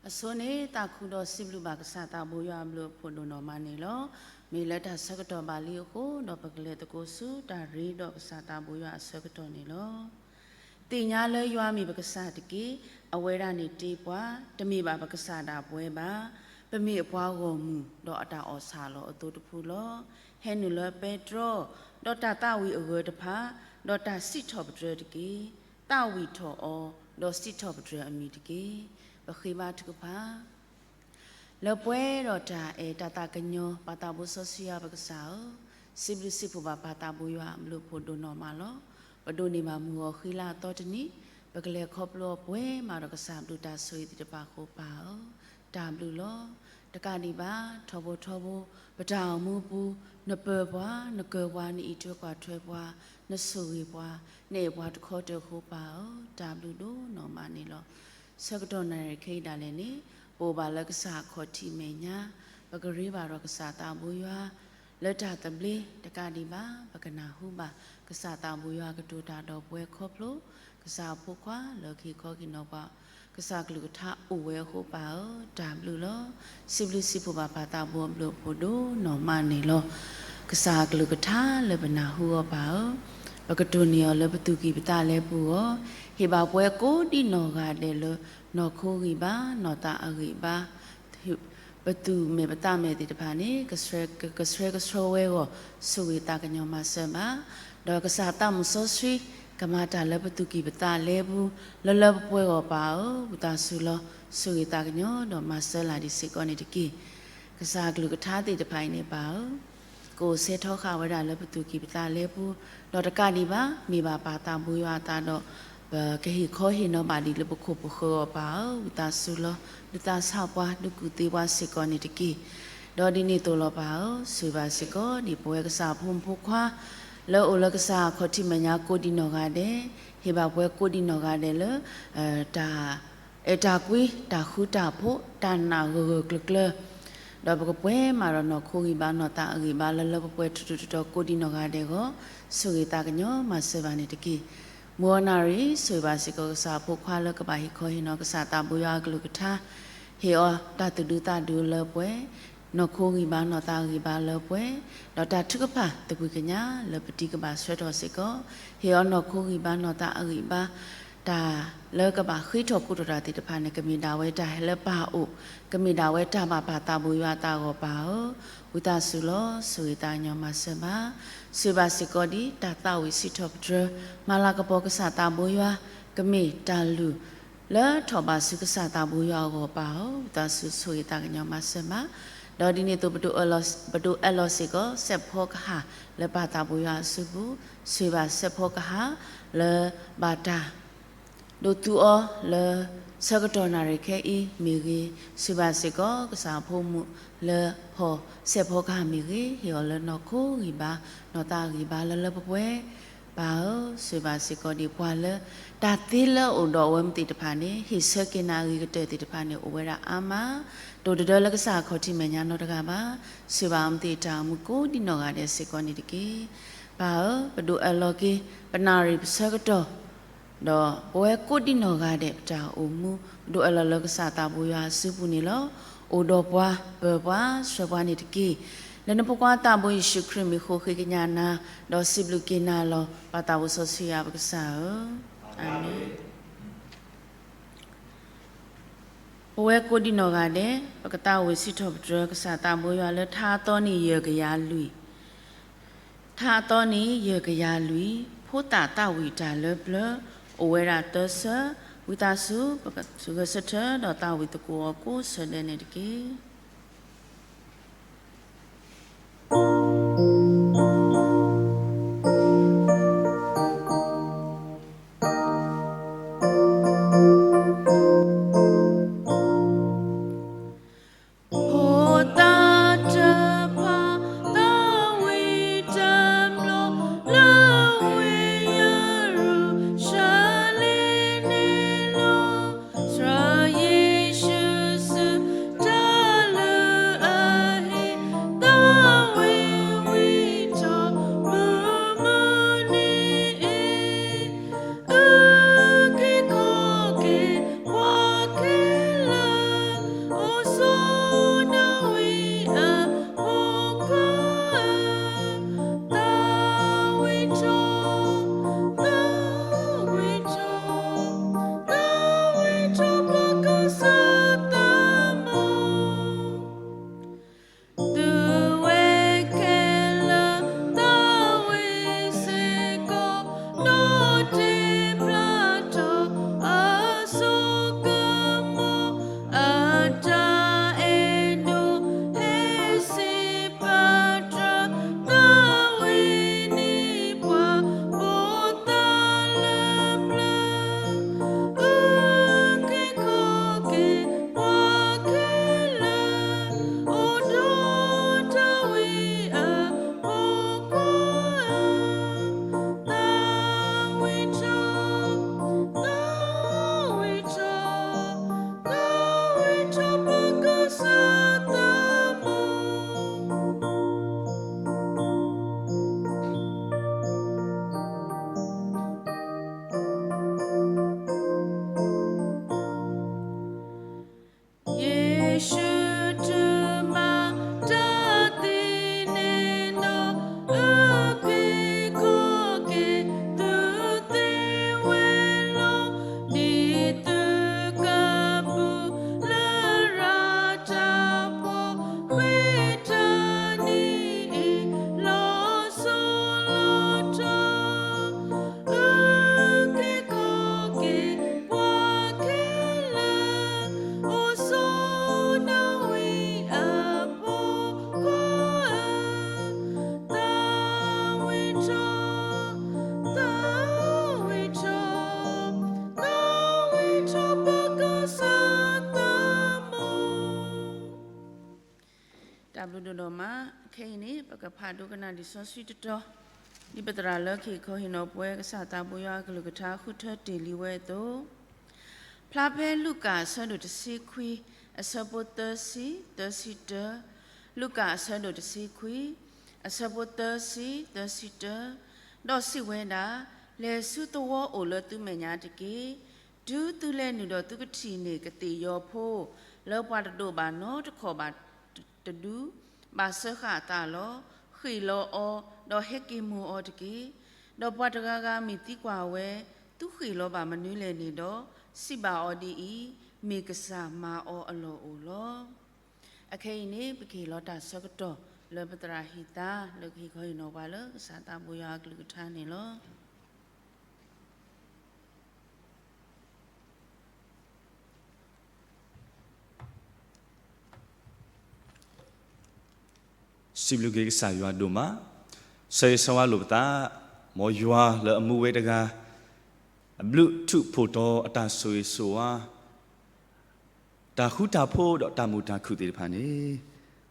အဆိန့ၣ် သးခုဒီးစံးဘျုးဘၣ်ကစၢ်သးဘိယွၤအဘျုးအဖှိၣ်ဒိၣ်နီၢ်မးန့ၣ်လီၤ. မ့ၢ်လၢတၢ်ဆၢကတီၢ်ဘၣ်လံအဃိ ဒီးပကလဲၤသကိးဆူတၢ်ရ့ဒီးကစၢ်သးဘိယွၤအဆၢကတီၢ်န့ၣ်လီၤ. သ့ၣ်ညါလၢယွၤမ့ၢ်ပကစၢ်တက့ၢ်. အဝဲဒၣ်န့ၣ်တ့ပှၤ, တမ့ၢ်ဘၣ်ပကစၢ်ဒၣ်ပဝဲဘၣ်. ပမ့ၢ်အပှၤဂီၢ်မုၢ်ဒီးအတၢ်အီၣ်ဆၣ်လီၤအသိတဖုလီၤ. ဟဲနုာ်လၢပဲတြီ, ဒီးတၢ်သးဝံၣ်အဂၢၢ်တဖၣ်, ဒီးတၢ်စံးထီၣ်ပတြၢၤတက့ၢ်. သးဝံၣ်ထီၣ်အီၤ, ဒီးစံးထီၣ်ပတြၢၤအမံၤတက့ၢ်. ပဃ့ဘါထုကဖၣ်. လၢပှဲၤဒီးတၢ်အဲၣ်တၢ်သးကညီၤ ပၢ်သးဘိစီဆှံယွၤပကစၢ်ဧၢ, စံးဘျုးစံးဖှိၣ်ဘၣ်ပၢ်သးဘိယွၤအဘျုးအဖှိၣ်ဒိၣ်နီၢ်မးလီၤ. ပဒိးန့ၢ်ဘၣ်မုၢ်ဂီၤဃံလၤအသီတနံၤ, ပကလဲၤခီဖျိအီၤပှဲၤမးဒီးကစၢ်ဘျုးတၢ်ဆိၣ်ဂ့ၤသ့ၣ်တဖၣ်အဃိပၢ်ဧၢ, တၢ်ဘျုးလီၤ. တကးဒံးဘၣ် ထီဘိထီဘိ ပတၢ်အိၣ်မူပူၤ နပၢၤပှၤ, နကၢၤပှၤ, နအံးထွဲကွၢ်ထွဲပှၤ, နဆိၣ်ဂ့ၤပှၤ, နအဲၣ်ပှၤတခီတၢၢ်အဃိပၢ်ဧၢ, တၢ်ဘျုးဒိၣ်နီၢ်မးန့ၣ်လီၤ. ဆၢကတီၢ်နၣ်ရံၣ်ခဲအံၤဒၣ်လဲာ်န့ၣ် ပအိၣ်ဘၣ်လၢကစၢ်အခီၣ်ထံးမဲာ်ညါ, ပကရ့ဘၣ်ဒီးကစၢ်သးဘိယွၤ လၢတၢ်သဘျ့, တကးဒံးဘၣ် ပကနၢ်ဟူဘၣ်ကစၢ်သးဘိယွၤကတိၤတၢ်ဒီးပဝဲခီဖျိ ကစၢ်အဖိခွါလၢကဟ့ၣ်ခီဟ့ၣ်နီၤပှၤ ကစၢ်ကလုၢ်ကထါအိၣ်ဝဲအဃိပၢ်ဧၢ, တၢ်ဘျုးလီၤ. စံးဘျုးစံးဖှိၣ်ဘၣ်ပၢ်သးဘိအဘျုးအဖှိၣ်ဒိၣ်နီၢ်မးန့ၣ်လီၤ. ကစၢ်အကလုၢ်ကထါလၢပနၢ်ဟူအီၤပၢ်ဧၢ, ပကတိၢ်န့ၢ်အီၤလၢပသူၣ်ကံၢ်ပသးလဲပူၤအဂီၢ်, ဟ့ၣ်ဘၣ်ပှၤကိးဒံးနီၢ်ဂၤဒဲးလၢ နီၢ်ခိဂံၢ်ဘါ, နီၢ်သးအဂံၢ်ဘါ ပသူၣ်မဲာ်ပသးမဲာ်သ့ၣ်တဖၣ်န့ၣ် ကဆှဲကဆှီဝဲအဂီၢ် ဆိၣ်ဂ့ၤသးကညီၤမၤစၢၤဘၣ်, ဒီးကစၢ်သးမုၣ်စီဆှံ ကမၤတၢ်လၢပသူၣ်ကံၢ်ပသးလဲပူၤ လၢလၢပှဲၤပှဲၤအဂီၢ်ပၢ်ဧၢ, ဝံသးစူၤလီၤ ဆိၣ်ဂ့ၤသးကညီၤ ဒီးမၤစၢၤလၢ်ဒံးစ့ၢ်ကီးန့ၣ်တက့ၢ်. ကစၢ်အကလုၢ်ကထါသ့ၣ်တဖၣ်အံၤန့ၣ်ပၢ်ဧၢ ကအိၣ်စဲထီဃာ်ဝဲဒၣ်လၢပသူၣ်ကံၢ်ပသးလဲပူၤ, ဒီးတကးဒံးဘၣ် မ့ၢ်ဘၣ်ပၢ်သးဘိယွၤအသးဒီး ပကဟ့ၣ်ခီဟ့ၣ်နီၤဘၣ်ဒံးလၢပခိၣ်ပဃၢၤအဂီၢ်ပၢ်ဧၢ, ဝံသးစူၤလီၤ ဒုးသးဆးပှၤ ဒုးကူၣ်သ့ပှၤစ့ၢ်ကီးန့ၣ်တက့ၢ်. ဒီးဒ်န့ၣ်အသိးလီၤပၢ်ဧၢ, ဆိၣ်ဂ့ၤဘၣ်စ့ၢ်ကီးဒံးပဝဲကစၢ်အဖိမုၣ်ဖိခွါ လၢအိၣ်လၢကစၢ်အခီၣ်ထံးမဲာ်ညါကိးဒံးနီၢ်ဂၤဒဲး, ဟ့ၣ်ဘၣ်ပှၤကိးဒံးနီၢ်ဂၤဒဲးလၢ တၢ် အဲၣ်တၢ်ကွံ တၢ်ဃူတၢ်ဖိး တၢ်နာ်ဂၢၢ်ဂၢၢ်ကျၢၤကျၢၤ, ဒီးပကပှဲၤမးဒီးနီၢ်ခိဂံၢ်ဘါ နီၢ်သးအဂံၢ်ဘါ လၢလၢပှဲၤပှဲၤထူးထူးတီၤတီၤ ကိးဒံးနီၢ်ဂၤဒဲးအဂီၢ် ဆိၣ်ဂ့ၤသးကညီၤမၤစၢၤဘၣ်န့ၣ်တက့ၢ်. မုၢ်အီနၣ်ရံၣ် ဆိၣ်ဂ့ၤဘၣ်စ့ၢ်ကီးကစၢ်အဖိခွါလၢကဘၣ်ဟ့ၣ်ခီဟ့ၣ်နီၤကစၢ်သးဘိယွၤအကလုၢ်ကထါ, ဟ့ၣ်အီၤတၢ်သူၣ်ဒူသးဒူလၢပှဲၤ, နီၢ်ခိဂံၢ်ဘါ နီၢ်သးဂံၢ်ဘါလၢပှဲၤ, ဒီးတၢ်ထုကဖၣ်သပှၢ်ကညးလၢပတံၤကဘၣ်ဆှၢထီၣ်စ့ၢ်ကီး, ဟ့ၣ်အီၤနီၢ်ခိဂံၢ်ဘါ နီၢ်သးအဂံၢ်ဘါ တၢ်လၢကဘၣ်ဃ့ထီၣ်ကိးထီၣ်တၢ်သ့ၣ်တဖၣ်န့ၣ် ကမ့ၢ်ဒၣ်ဝဲတၢ်ဟဲလၢပၢ်အအိၣ်, ကမ့ၢ်ဒၣ်ဝဲတၢ်ဘၣ်ပၢ်သးဘိယွၤအသးအဂီၢ်ပၢ်ဧၢ, ဝံသးစူၤလီၤ ဆိၣ်ဂ့ၤသးကညီၤမၤစၢၤဘၣ်, ဆိၣ်ဂ့ၤဘၣ်စ့ၢ်ကီးဒံး တၢ်သးဝံၣ်စံးထီၣ်ပတြၢၤ မၤလၤကပီၤကစၢ်သးဘိယွၤ, ကမ့ၢ်တၢ်လုၢ် လၢထီၣ်ဘးဆူကစၢ်သးဘိယွၤအဂီၢ်ပၢ်ဧၢ, ဝံသးစူၤဆိၣ်ဂ့ၤသးကညီၤမၤစၢၤဘၣ်, ဒီးဒ်န့ၣ်အသိး ပဒိးအဲၣ်လီၤစ့ၢ်ကီး စဲးဖီကဟၣ်လၢပၢ်သးဘိယွၤအစုပူၤ, ဆိၣ်ဂ့ၤဘၣ်စဲးဖီကဟၣ်လၢဘၣ်တၢ် ဒိးသူအီၤလၢဆၢကတီၢ်နၣ်ရံၣ်ခဲအံၤမ့ၢ်ဂ့ၤ, ဆိၣ်ဂ့ၤဘၣ်စ့ၢ်ကီးကစၢ်အဖိမုၣ်လၢဖီၣ်စဲးဖီကဟၣ်မ့ၢ်ဂ့ၤ, ဟ့ၣ်အီၤလၢနီၢ်ခိဂံၢ်ဘါ နီၢ်သးဂံၢ်ဘါလၢလၢပှဲၤပှဲၤ ပၢ်ဧၢ, ဆိၣ်ဂ့ၤဘၣ်စ့ၢ်ကီးဒံးပှၤလၢ တၢ်သ့လၢအအိၣ်ဒီးအဝဲမ့ၢ်သ့ၣ်တဖၣ်န့ၣ် ဟ့ၣ်ဆၢက့ၤနၤအဂ့ၤကတၢၢ်သ့ၣ်တဖၣ်န့ၣ် အိၣ်ဝဲဒၣ်အါမး, တအိၣ်တဒၢလၢကစၢ်အခီၣ်ထံးမဲာ်ညါနီတဂၤဘၣ်, ဆိၣ်ဂ့ၤဘၣ်အဝဲမ့ၢ်သ့ၣ်တၢ်အိၣ်မူကိးဒံးနီၢ်ဂၤဒဲးစ့ၢ်ကီးန့ၣ်တက့ၢ်. ပၢ်ဧၢ, ပဒိးအဲၣ်လီၤက့ၤ ပနၣ်ရံၣ်ပဆၢကတီၢ် ဒီးပဝဲကိးဒံးနီၢ်ဂၤဒဲးပတၢ်အိၣ်မူ ပဒိးအဲၣ်လီၤလၢကစၢ်သးဘိယွၤအစုပူၤန့ၣ်လီၤ. အိၣ်ဒီးပှၤ ပၢၤပှၤ ဆှၢပှၤန့ၣ်တက့ၢ်. လၢနဖိခွါသးဘိယ့ၣ်ၡူးခရံာ်မံၤဃိဃ့ကညးနၤ, ဒီးစံးဘျုးက့ၤနၤလီၤ ပၢ်သးဘိစီဆှံယွၤပကစၢ်ဧၢ, အၤမ့ၣ်. ပဝဲကိးဒံးနီၢ်ဂၤဒဲး ပကသးဝံၣ်စံးထီၣ်ပတြၢၤကစၢ်သးဘိယွၤလၢထါအသီနံၣ်ယဲၢ်ကယၤလွံၢ် ထါအသီနံၣ်ယဲၢ်ကယၤလွံၢ်, ဖိသၣ်သးဝံၣ်တၢ်လၢပျၢၤ အိၣ်ဝဲဒၣ်သၢဆၢ, ဝံသးစူၤ ပကဂဲၤဆၢထၢၣ်ဒီးသးဝံၣ်သကိးအီၤကိးဆၢဒဲးန့ၣ်တက့ၢ်. ခဲအံၤန့ၣ် ပကဖးဒိကနၣ်လံာ်စီဆှံတတီၤ, ဒ်ပသရၣ်လၢခံခီဟ့ၣ်နီၤပှၤ ကစၢ်သးဘိယွၤအကလုၢ်ကထါ ဃုထၢတ့ၢ်လံဝဲအသိး, ဖျါဖဲလူၤကၣ်အဆၢဒိၣ်တဆံခွံ, အဆၢဖိသၢဆံ, သၢဆံတၢ, လူၤကၣ်အဆၢဒိၣ်တဆံခွံ, အဆၢဖိသၢဆံ, သၢဆံတၢ, ဒီးစံးဝဲဒၣ်, လဲၤဆူသဝီအိၣ်လၢသုမဲာ်ညါတက့ၢ်. တုၤသုလဲၤနုာ်ဒီးသုကထံၣ်န့ၢ်ကသ့ၣ်ယီၤဖိ လၢပှၤတဒိးဘၣ်နီတခီၣ်ဘၣ်တဒု, ဘၣ်စၢဃာ်အသးလီၤ. ဃ့ၣ်လီၤအီၤ, ဒီးဟဲက့ၤမိၢ်အီၤတက့ၢ်. ဒီးပှၤတဂၤဂၤမ့ၢ်သံကွၢ်ဝဲ, သုဃ့ၣ်လီၤဘၣ်မနုၤလဲၣ်န့ၣ်ဒီး, စံးဘၣ်အီၤဒ်အံၤ, မ့ၢ်ကစၢ်မၤအီၤအလီၢ်အိၣ်လီၤ. အခဲအံၤန့ၣ် ပကဟ့ၣ်လီၤတၢ်ဆၢကတီၢ်လၢပသရၣ်ဟ့ၣ်သါ လၢကဟ့ၣ်ခီဟ့ၣ်နီၤပှၤလၢကစၢ်သးဘိယွၤအကလုၢ်ကထါန့ၣ်လီၤ. စံးဘျုးက့ၤကစၢ်ယွၤဒိၣ်မး, ဆၢဂ့ၤဆၢဝါလိာ်ပသး, မ်ယွၤလၢအမူဝဲတဂၤ, အဘျုးထူးဖှိၣ်တီၤအတၢ်ဆိၣ်ဂ့ၤဆိၣ်ဝါ, တၢ်ဃူတၢ်ဖိးဒီးတၢ်မုာ်တၢ်ခုၣ်သ့ၣ်တဖၣ်န့ၣ်,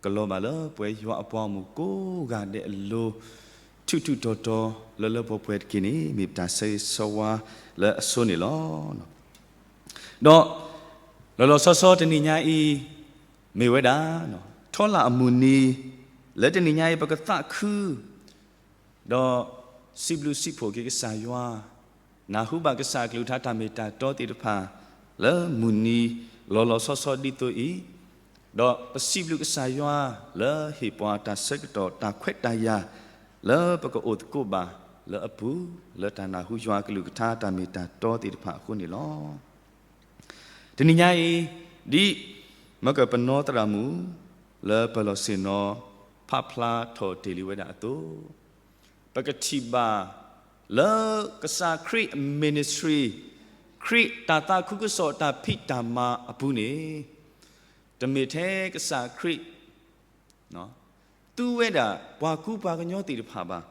ကလီၤဘၣ်လၢပဝဲယွၤအပှၤဂီၢ်မုၢ်ကိးဂၤဒဲးအလိၤ, ထူးထူးတီၤတီၤလၢလၢပှဲၤပှဲၤတက့ၢ်န့ၣ် မ့ၢ်ပတၢ်ဆၢဂ့ၤဆၢဝါလၢအဆိန့ၣ်လီၤ. ဒီး လီၤလီၤဆီဆီတနံၤညါအံၤ မ့ၢ်ဝဲဒၣ် ထီလၣ်အမုၢ်နံၤ လၢတနံၤညါအံၤ ပကသးခု ဒီးစံးဘျုးစံးဖှိၣ်က့ၤကစၢ်ယွၤ, နၢ်ဟူဘၣ်ကစၢ်အကလုၢ်ကထါတၢ်မ့ၢ်တၢ်တီသ့ၣ်တဖၣ် လၢမုၢ်နံၤလီၤလီၤဆီဆီဒ်သိးအံၤ, ဒီးပစံးဘျုးကစၢ်ယွၤလၢဟ့ၣ်ပှၤတၢ်ဆၢကတီၢ်တၢ်ခွဲးတၢ်ယာ် လၢပကအိၣ်သကိးဘၣ်လၢအပူၤ လၢတၢ်နၢ်ဟူယွၤအကလုၢ်ကထါတၢ်မ့ၢ်တၢ်တီသ့ၣ်တဖၣ်အဃိန့ၣ်လီၤ. တနံၤညါအံၤ ဒ်မကပနီသရၣ်မုၣ် လၢပလီၢ်ဆ့ၣ်နီၤ ဖးဖျါထီၣ်တ့ၢ်လံဝဲဒၣ်အသိး, ပကထံၣ်ဘၣ်လၢကစၢ်ခရံာ်အ ministry, ခရံာ်တၢ်သးခုကစီၣ်တၢ်ဖံးတၢ်မၤအပူၤန့ၣ်, တမ့ၢ်ထဲကစၢ်ခရံာ် သူဝဲဒၣ်ပှၤကူပှၤကညီသ့ၣ်တဖၣ်ဘၣ်.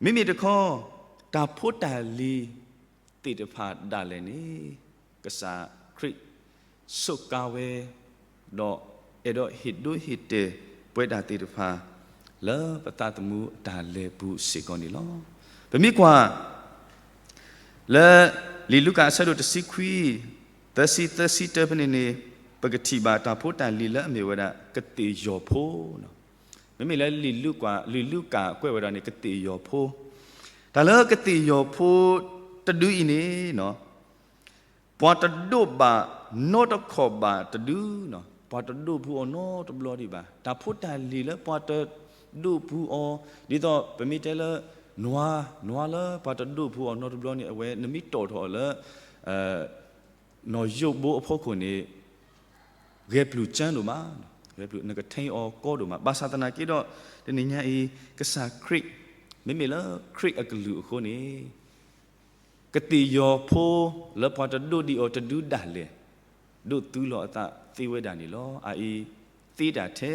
မ့မ့ၢ်တခီ တၢ်ဖိတၢ်လံၤသ့ၣ်တဖၣ်ဒၣ်လဲာ်န့ၣ် ကစၢ်ခရံာ်စူးကါဝဲ, ဒီးအဲၣ်ဒိးဟ့ၣ်ဒိဟ့ၣ်တဲာ်ပဝဲဒၣ်သ့ၣ်တဖၣ် လၢပသးသမူအတၢ်လဲၤပူၤစ့ၢ်ကီးန့ၣ်လီၤ. ပမ့ၢ်ကွၢ် လၢလံာ်လူၤကၣ်အဆၢဒိၣ်တဆံခွံ, သၢဆံသၢဆံတၢဖဲန့ၣ်န့ၣ်, ပကထံၣ်ဘၣ်တၢ်ဖိတၢ်လံၤလၢအမ့ၢ်ဝဲဒၣ် ကသ့ၣ်ယီၤဖိ, မ့မ့ၢ်လၢလံာ်လူၤကၣ်, လံာ်လူၤကၣ်ကွဲးဝဲဒၣ်န့ၣ် ကသ့ၣ်ယီၤဖိ, တၢ်လၢကသ့ၣ်ယီၤဖိတဒုအံၤန့ၣ် ပှၤတဒိးဘၣ်နီတခီၣ်ဘၣ်တဒု, ပှၤတဒိးပူၤအီၤနီတဘျီဒံးဘၣ်. တၢ်ဖိတၢ်လံၤလၢပှၤတဒိးပူၤအီၤ, ဒ်သိးပမ့ၢ်တဲလၢ နွား, နွားလၢပှၤတဒိးပူၤအီၤနီတဘျီန့ၣ် အဝဲနမ့ၢ်တီၣ်ထီၣ်အီၤလၢ နီၣ်ယိၣ်ဘိအဖီခိၣ်န့ၣ် ဂဲၤပျုၢ်ကၠၢဒိၣ်မး, ဂဲၤပျုၢ်နကထံအီၤကီဒိၣ်မး. ဘၣ်ဆၣ်သနာ်က့ဒီး တနံၤညါအံၤ ကစၢ်ခရံာ်, မ့မ့ၢ်လၢခရံာ်အကလုၢ်အဃိန့ၣ် ကသ့ၣ်ယီၤဖိလၢပှၤတဒိးဒံးအီၤတဒုဒၣ်လဲာ် ဒိးသူလီၤအသးသ့ဝဲဒၣ်န့ၣ်လီၤ. အအံၤသ့ဒၣ်ထဲ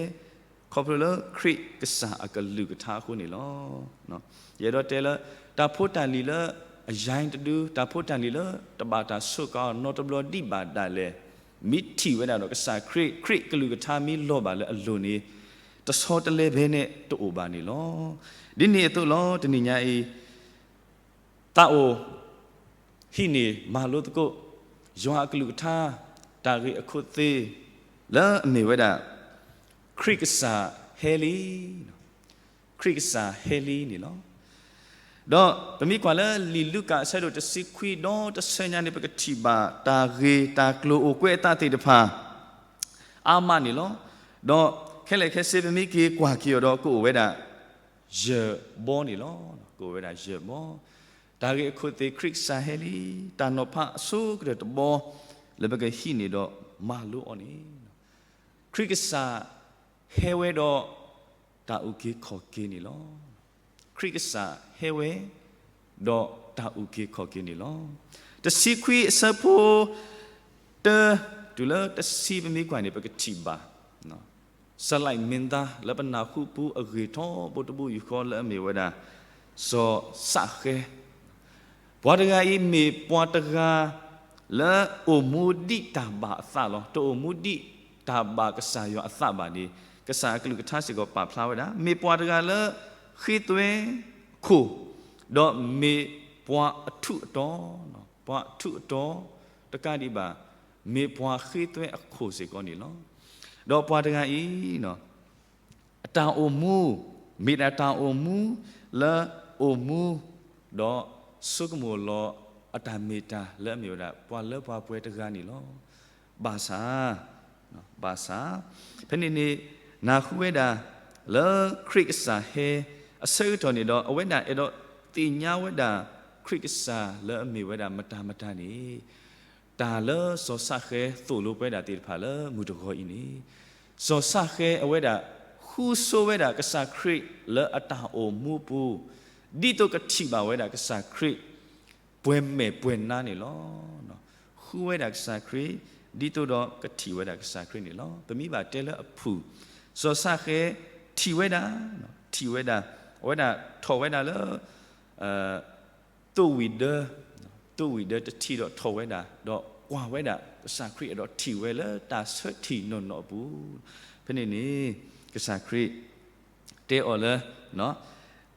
ခီဖျိလၢခရံာ်ကစၢ်အကလုၢ်ကထါအဃိန့ၣ်လီၤ. ယအဲၣ်ဒိးတဲလၢ တၢ်ဖိတၢ်လံၤလၢအယါတဒု, တၢ်ဖိတၢ်လံၤလၢတဘၣ်တၢ်စူးကါအီၤနီတဘျီဒံးဘၣ်ဒၣ်လဲာ်, မ့ၢ်ထံၣ်ဝဲဒၣ်ဒီးကစၢ်ခရံာ်, ခရံာ်ကလုၢ်ကထါမ့ၢ်လီၤဘၣ်လၢအလိၤန့ၣ် တဆီတလဲဖဲန့ၣ်တအိၣ်ဘၣ်န့ၣ်လီၤ. ဒ်န့ၣ်အသိးလီၤ တနံၤညါအံၤ သးအိၣ်ဟံးန့ၢ်မၤလိသကိး ယွၤအကလုၢ်ကထါ တၢ်ဂ့ၢ်အခိၣ်သ့ၣ် လၢအမ့ၢ်ဝဲဒၣ် ခရံာ်ကစၢ်ဟဲလံ, ခရံာ်ကစၢ်ဟဲလံန့ၣ်လီၤ. ဒီးပမ့ၢ်ကွၢ်လၢလံာ်လူၤကၣ်အဆၢဒိၣ်တဆံခွံဒီးတဆၢညါန့ၣ် ပကထံၣ်ဘၣ်တၢ်ဂ့ၢ်တၢ်ကျိၤအိၣ်ကွဲးအသးသ့ၣ်တဖၣ် အါမးန့ၣ်လီၤ. ဒီးခဲလၢာ်ခဲဆ့ပမ့ၢ်က့ၤကွၢ်က့ၤအီၤဒီးကအိၣ်ဝဲဒၣ် ယဲၢ်ဘီန့ၣ်လီၤ. ကအိၣ်ဝဲဒၣ်ယဲၢ်ဘီ. တၢ်ဂ့ၢ်အခိၣ်သ့ၣ် ခရံာ်ကစၢ်ဟဲလံ, တၢ်နီၤဖးအဆိကတၢၢ်တဘီ လၢပကဟံးန့ၢ်ဒီးမၤလိအီၤန့ၣ် ခရံာ်ကစၢ်ဟဲဝဲဒီး တၢ်အုၣ်က့ၤခီၣ်က့ၤန့ၣ်လီၤ. ခရံာ်ကစၢ်ဟဲဝဲ ဒီးတၢ်အုၣ်က့ၤခီၣ်က့ၤန့ၣ်လီၤ. တဆံခွံအဆၢဖိ တၢ တုၤလၢတဆံပမ့ၢ်ကွၢ်န့ၣ် ပကထံၣ်ဘၣ် စလၢၣ်မ့ၢ်သါလၢပနၢ်ဟူပူၤအဂ့ၢ်ထီဘိတဘိယူၢ်ဃီလၢအမ့ၢ်ဝဲဒၣ် စီၤစးဃဲ, ပှၤတဂၤအံၤမ့ၢ်ပှၤတဂၤ လၢအိၣ်မူဒံးတၢ်ဘၣ်အသးလီၤ. တအိၣ်မူဒံးတၢ်ဘၣ်ကစၢ်ယွၤအသးဘၣ်န့ၣ် ကစၢ်အကလုၢ်ကထါစ့ၢ်ကီးပာ်ဖျါဝဲဒၣ် မ့ၢ်ပှၤတဂၤလၢဃ့သွဲအခိၣ်, ဒီးမ့ၢ်ပှၤအထူးအတီၤ, ပှၤအထူးအတီၤ တကးဒံးဘၣ် မ့ၢ်ပှၤဃ့သွဲအခိၣ်စ့ၢ်ကီးန့ၣ်လီၤ. ဒီးပှၤတဂၤအံၤ အတၢ်အိၣ်မူ မ့ၢ်ဒၣ်တၢ်အိၣ်မူလၢအအိၣ်မူ, ဒီးဆိကမိၣ်လီၤအတၢ်မ့ၢ်တၢ်လၢအမ့ၢ်ဝဲဒၣ် ပှၤလၢပှၤပှဲၤတဂၤန့ၣ်လီၤ. ဘၣ်ဆၣ်, ဘၣ်ဆၣ်, ဖဲန့ၣ်န့ၣ် နၢ်ဟူဝဲဒၣ် လၢခရံာ်ကစၢ်ဟဲအဆၢကတီၢ်န့ၣ်ဒီး အဝဲဒၣ်အဲၣ်ဒိးသ့ၣ်ညါဝဲဒၣ် ခရံာ်ကစၢ်လၢအမ့ၢ်ဝဲဒၣ်မတၤမတၤန့ၣ် တၢ်လၢစီၤၡဃဲသိၣ်လိပှဲၤဒၣ်သ့ၣ်တဖၣ်လၢမုၢ်တဂီၤအံၤန့ၣ်, စီၤၡဃဲအဝဲဒၣ် ဃုဆိဝဲဒၣ်ကစၢ်ခရံာ်လၢအတၢ်အိၣ်မူပူၤ, ဒ်သိးကထံၣ်ဘၣ်ဝဲဒၣ်ကစၢ်ခရံာ် ပှဲၤမဲာ်ပှဲၤနါန့ၣ်လီၤ. ဃုဝဲဒၣ်ကစၢ်ခရံာ် ဒ်သိးဒီးကထံၣ်ဝဲဒၣ်ကစၢ်ခရံာ်န့ၣ်လီၤ. ပမ့ၢ်ဘၣ်တဲလၢအဖုၣ်, စီၤၡဃဲထံၣ်ဝဲဒၣ်, ထံၣ်ဝဲဒၣ်, အဝဲဒၣ်ထီၣ်ဝဲဒၣ်လၢ သိၣ်ဝံၣ်ဒၢ, သိၣ်ဝံၣ်ဒၢတထံၣ်ဒီးထီၣ်ဝဲဒၣ်, ဒီးကွၢ်ဝဲဒၣ်ကစၢ်ခရံာ် အဲၣ်ဒိးထံၣ်ဝဲလၢတၢ်ဆၢထံၣ်နီၢ်နီၢ်အပူၤ, ဖဲန့ၣ်န့ၣ် ကစၢ်ခရံာ် တဲအီၤလၢ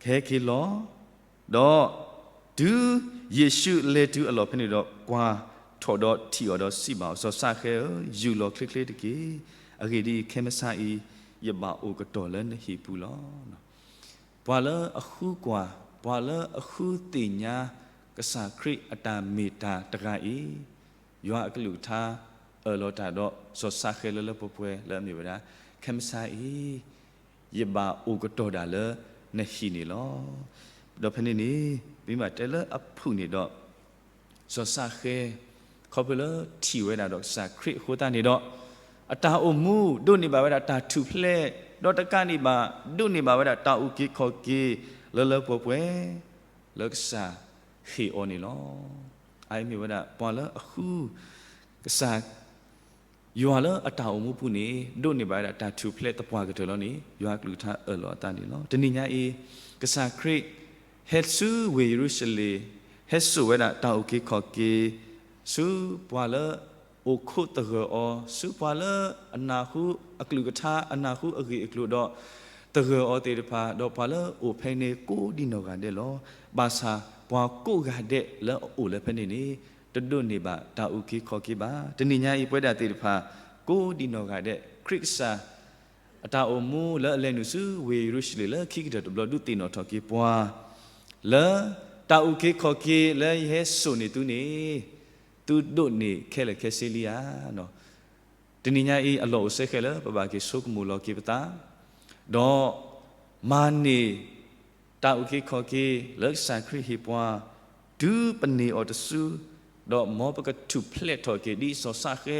ကဟဲက့ၤလီၤ, ဒီးတုၤယ့ၣ်ၡူးလဲၤတုၤအလီၢ်ဖဲန့ၣ်ဒီး ကွၢ်ထီၣ်ဒီးထံၣ်အီၤဒီးစံးဘၣ်အီၤ, စီၤၡဃဲဧၢ, ယူၢ်လီၤချ့ချ့တက့ၢ်. အဂ့ၢ်ဒ်အံၤ, ခဲမုၢ်ဆါအံၤ ယဘၣ်အိၣ်ကတီၢ်လၢနဟံၣ်ပူၤလီၤ. ပှၤလၢအဃုကွၢ်, ပှၤလၢအဃုသ့ၣ်ညါ ကစၢ်ခရံာ်အတၢ်မ့ၢ်တၢ်တဂၤအံၤ, ယွၤအကလုၢ်ကထါအၢၣ်လီၤတၢ်ဒီး စီၤၡဃဲလၢလၢပှဲၤပှဲၤလၢအမ့ၢ်ဝဲဒၣ်, ခဲမုၢ်ဆါအံၤ ယဘၣ်အိၣ်ကတီၢ်ဒၣ်လၢနဟံၣ်န့ၣ်လီၤ. ဒီးဖဲန့ၣ်န့ၣ် ပမ့ၢ်ဘၣ်တဲလၢအဖုၣ်န့ၣ်ဒီး စီၤၡဃဲ ခီဖျိလၢထံၣ်ဝဲဒၣ်ဒီးကစၢ်ခရံာ်အဃိသတးန့ၣ်ဒီး အတၢ်အိၣ်မူဒိးန့ၢ်ဘၣ်ဝဲဒၣ်တၢ်ထူၣ်ဖျဲး, ဒီးတကးန့ၣ်ဘၣ် ဒိးန့ၢ်ဘၣ်ဝဲဒၣ်တၢ်အုၣ်က့ၤခီၣ်က့ၤလၢလၢပှဲၤပှဲၤ လၢကစၢ်ဟ့ၣ်အီၤန့ၣ်လီၤ. အအံၤမ့ၢ်ဝဲဒၣ်ပှၤလၢအဃု ကစၢ် ယွၤလၢအတၢ်အိၣ်မူပူၤန့ၣ် ဒိးန့ၢ်ဘၣ်ဝဲဒၣ်တၢ်ထူၣ်ဖျဲးသပှၢ်ကတၢၢ်လီၤန့ၣ် ယွၤအကလုၢ်ကထါအၢၣ်လီၤအသးန့ၣ်လီၤ. တနံၤညါအံၤ ကစၢ်ခရံာ် ဟဲဆူဝ့ၢ်ယရူၤၡလ့ၣ်, ဟဲစိာ်ဝဲဒၣ်တၢ်အုၣ်က့ၤခီၣ်က့ၤ ဆူပှၤလၢအိၣ်ခိးသဂၢၢ်အီၤ, ဆူပှၤလၢအနၢ်ဟူအကလုၢ်ကထါ အနၢ်ဟူအဂ့ၢ်အကျိၤဒီး သဂၢၢ်အီၤသ့ၣ်တဖၣ်, ဒီးပှၤလၢအအိၣ်ဖဲန့ၣ်ကိးဒံနီၢ်ဂၤဒဲးလီၤ. ဘၣ်ဆၣ်ပှၤကိးဂၤဒဲးလၢအအိၣ်လၢဖဲန့ၣ်န့ၣ် တဒိးန့ၢ်ဘၣ်တၢ်အုၣ်က့ၤခီၣ်က့ၤဘၣ်. တနံၤညါအံၤပဝဲဒၣ်သ့ၣ်တဖၣ် ကိးဒံနီၢ်ဂၤဒဲး ခရံာ်ကစၢ် အတၢ်အိၣ်မူလၢအလဲၤနုာ်ဆူဝ့ၢ်ယရူၤၡလ့ၣ်လၢခံကတၢၢ်တဘျီ ဒုးသ့ၣ်နီၣ်ထီၣ်က့ၤပှၤ လၢတၢ်အုၣ်က့ၤခီၣ်က့ၤလၢယဟဲစိာ်န့ၢ်သုန့ၣ် သုဒိးန့ၢ်ခဲလၢာ်ခဲဆ့လံဧါ. တနံၤညါအံၤအလီၢ်အိၣ်စဲဃဲးလၢပဘၣ်က့ၤဆိကမိၣ်လီၤက့ၤပသး, ဒီးမၤန့ၢ် တၢ်အုၣ်က့ၤခီၣ်က့ၤလၢကစၢ်ခရံာ်ဟ့ၣ်ပှၤ, တုၤပန့ၢ်အီၤတစု, ဒီးမ်ပကထူၣ်ဖျဲးထီၣ်က့ၤဒ်စီၤၡဃဲ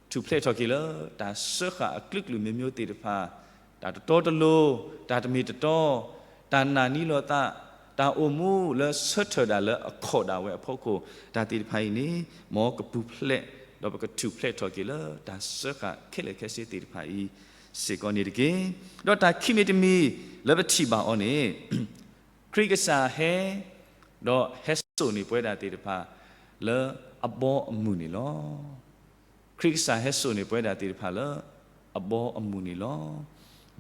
ထူၣ်ဖျဲးထီၣ်က့ၤလၢတၢ်စၢဃာ်အကလုာ်ကလုာ်မ့ၢ်မ့ၢ်သ့ၣ်တဖၣ်, တၢ်တတီတလိၤ, တၢ်တမ့ၢ်တတီ, တၢ်နာ်န့ၢ်လီၤသး, တၢ်အိၣ်မူလၢဆၢထၢၣ်ဒၣ်လၢအခီၣ်ဒၣ်ဝဲအဖီခိၣ်, တၢ်သ့ၣ်တဖၣ်အံၤန့ၣ် မ်ကပူၤဖျဲး, ဒီးပကထူၣ်ဖျဲးထီၣ်က့ၤလၢတၢ်စၢဃာ်ခဲလၢာ်ခဲဆ့သ့ၣ်တဖၣ်အံၤစ့ၢ်ကီးန့ၣ်တက့ၢ်. ဒီးတၢ်ခံမံၤတမံၤလၢပထံၣ်ဘၣ်အီၤန့ၣ် ခရံာ်ကစၢ်ဟဲ, ဒီးဟဲစိာ်န့ၢ်ပဝဲဒၣ်သ့ၣ်တဖၣ် လၢအဘီအမုၢ်န့ၣ်လီၤ. ခရံာ်ကစၢ်ဟဲစိာ်န့ၢ်ပဝဲဒၣ်သ့ၣ်တဖၣ်လၢအဘီအမုၢ်န့ၣ်လီၤ.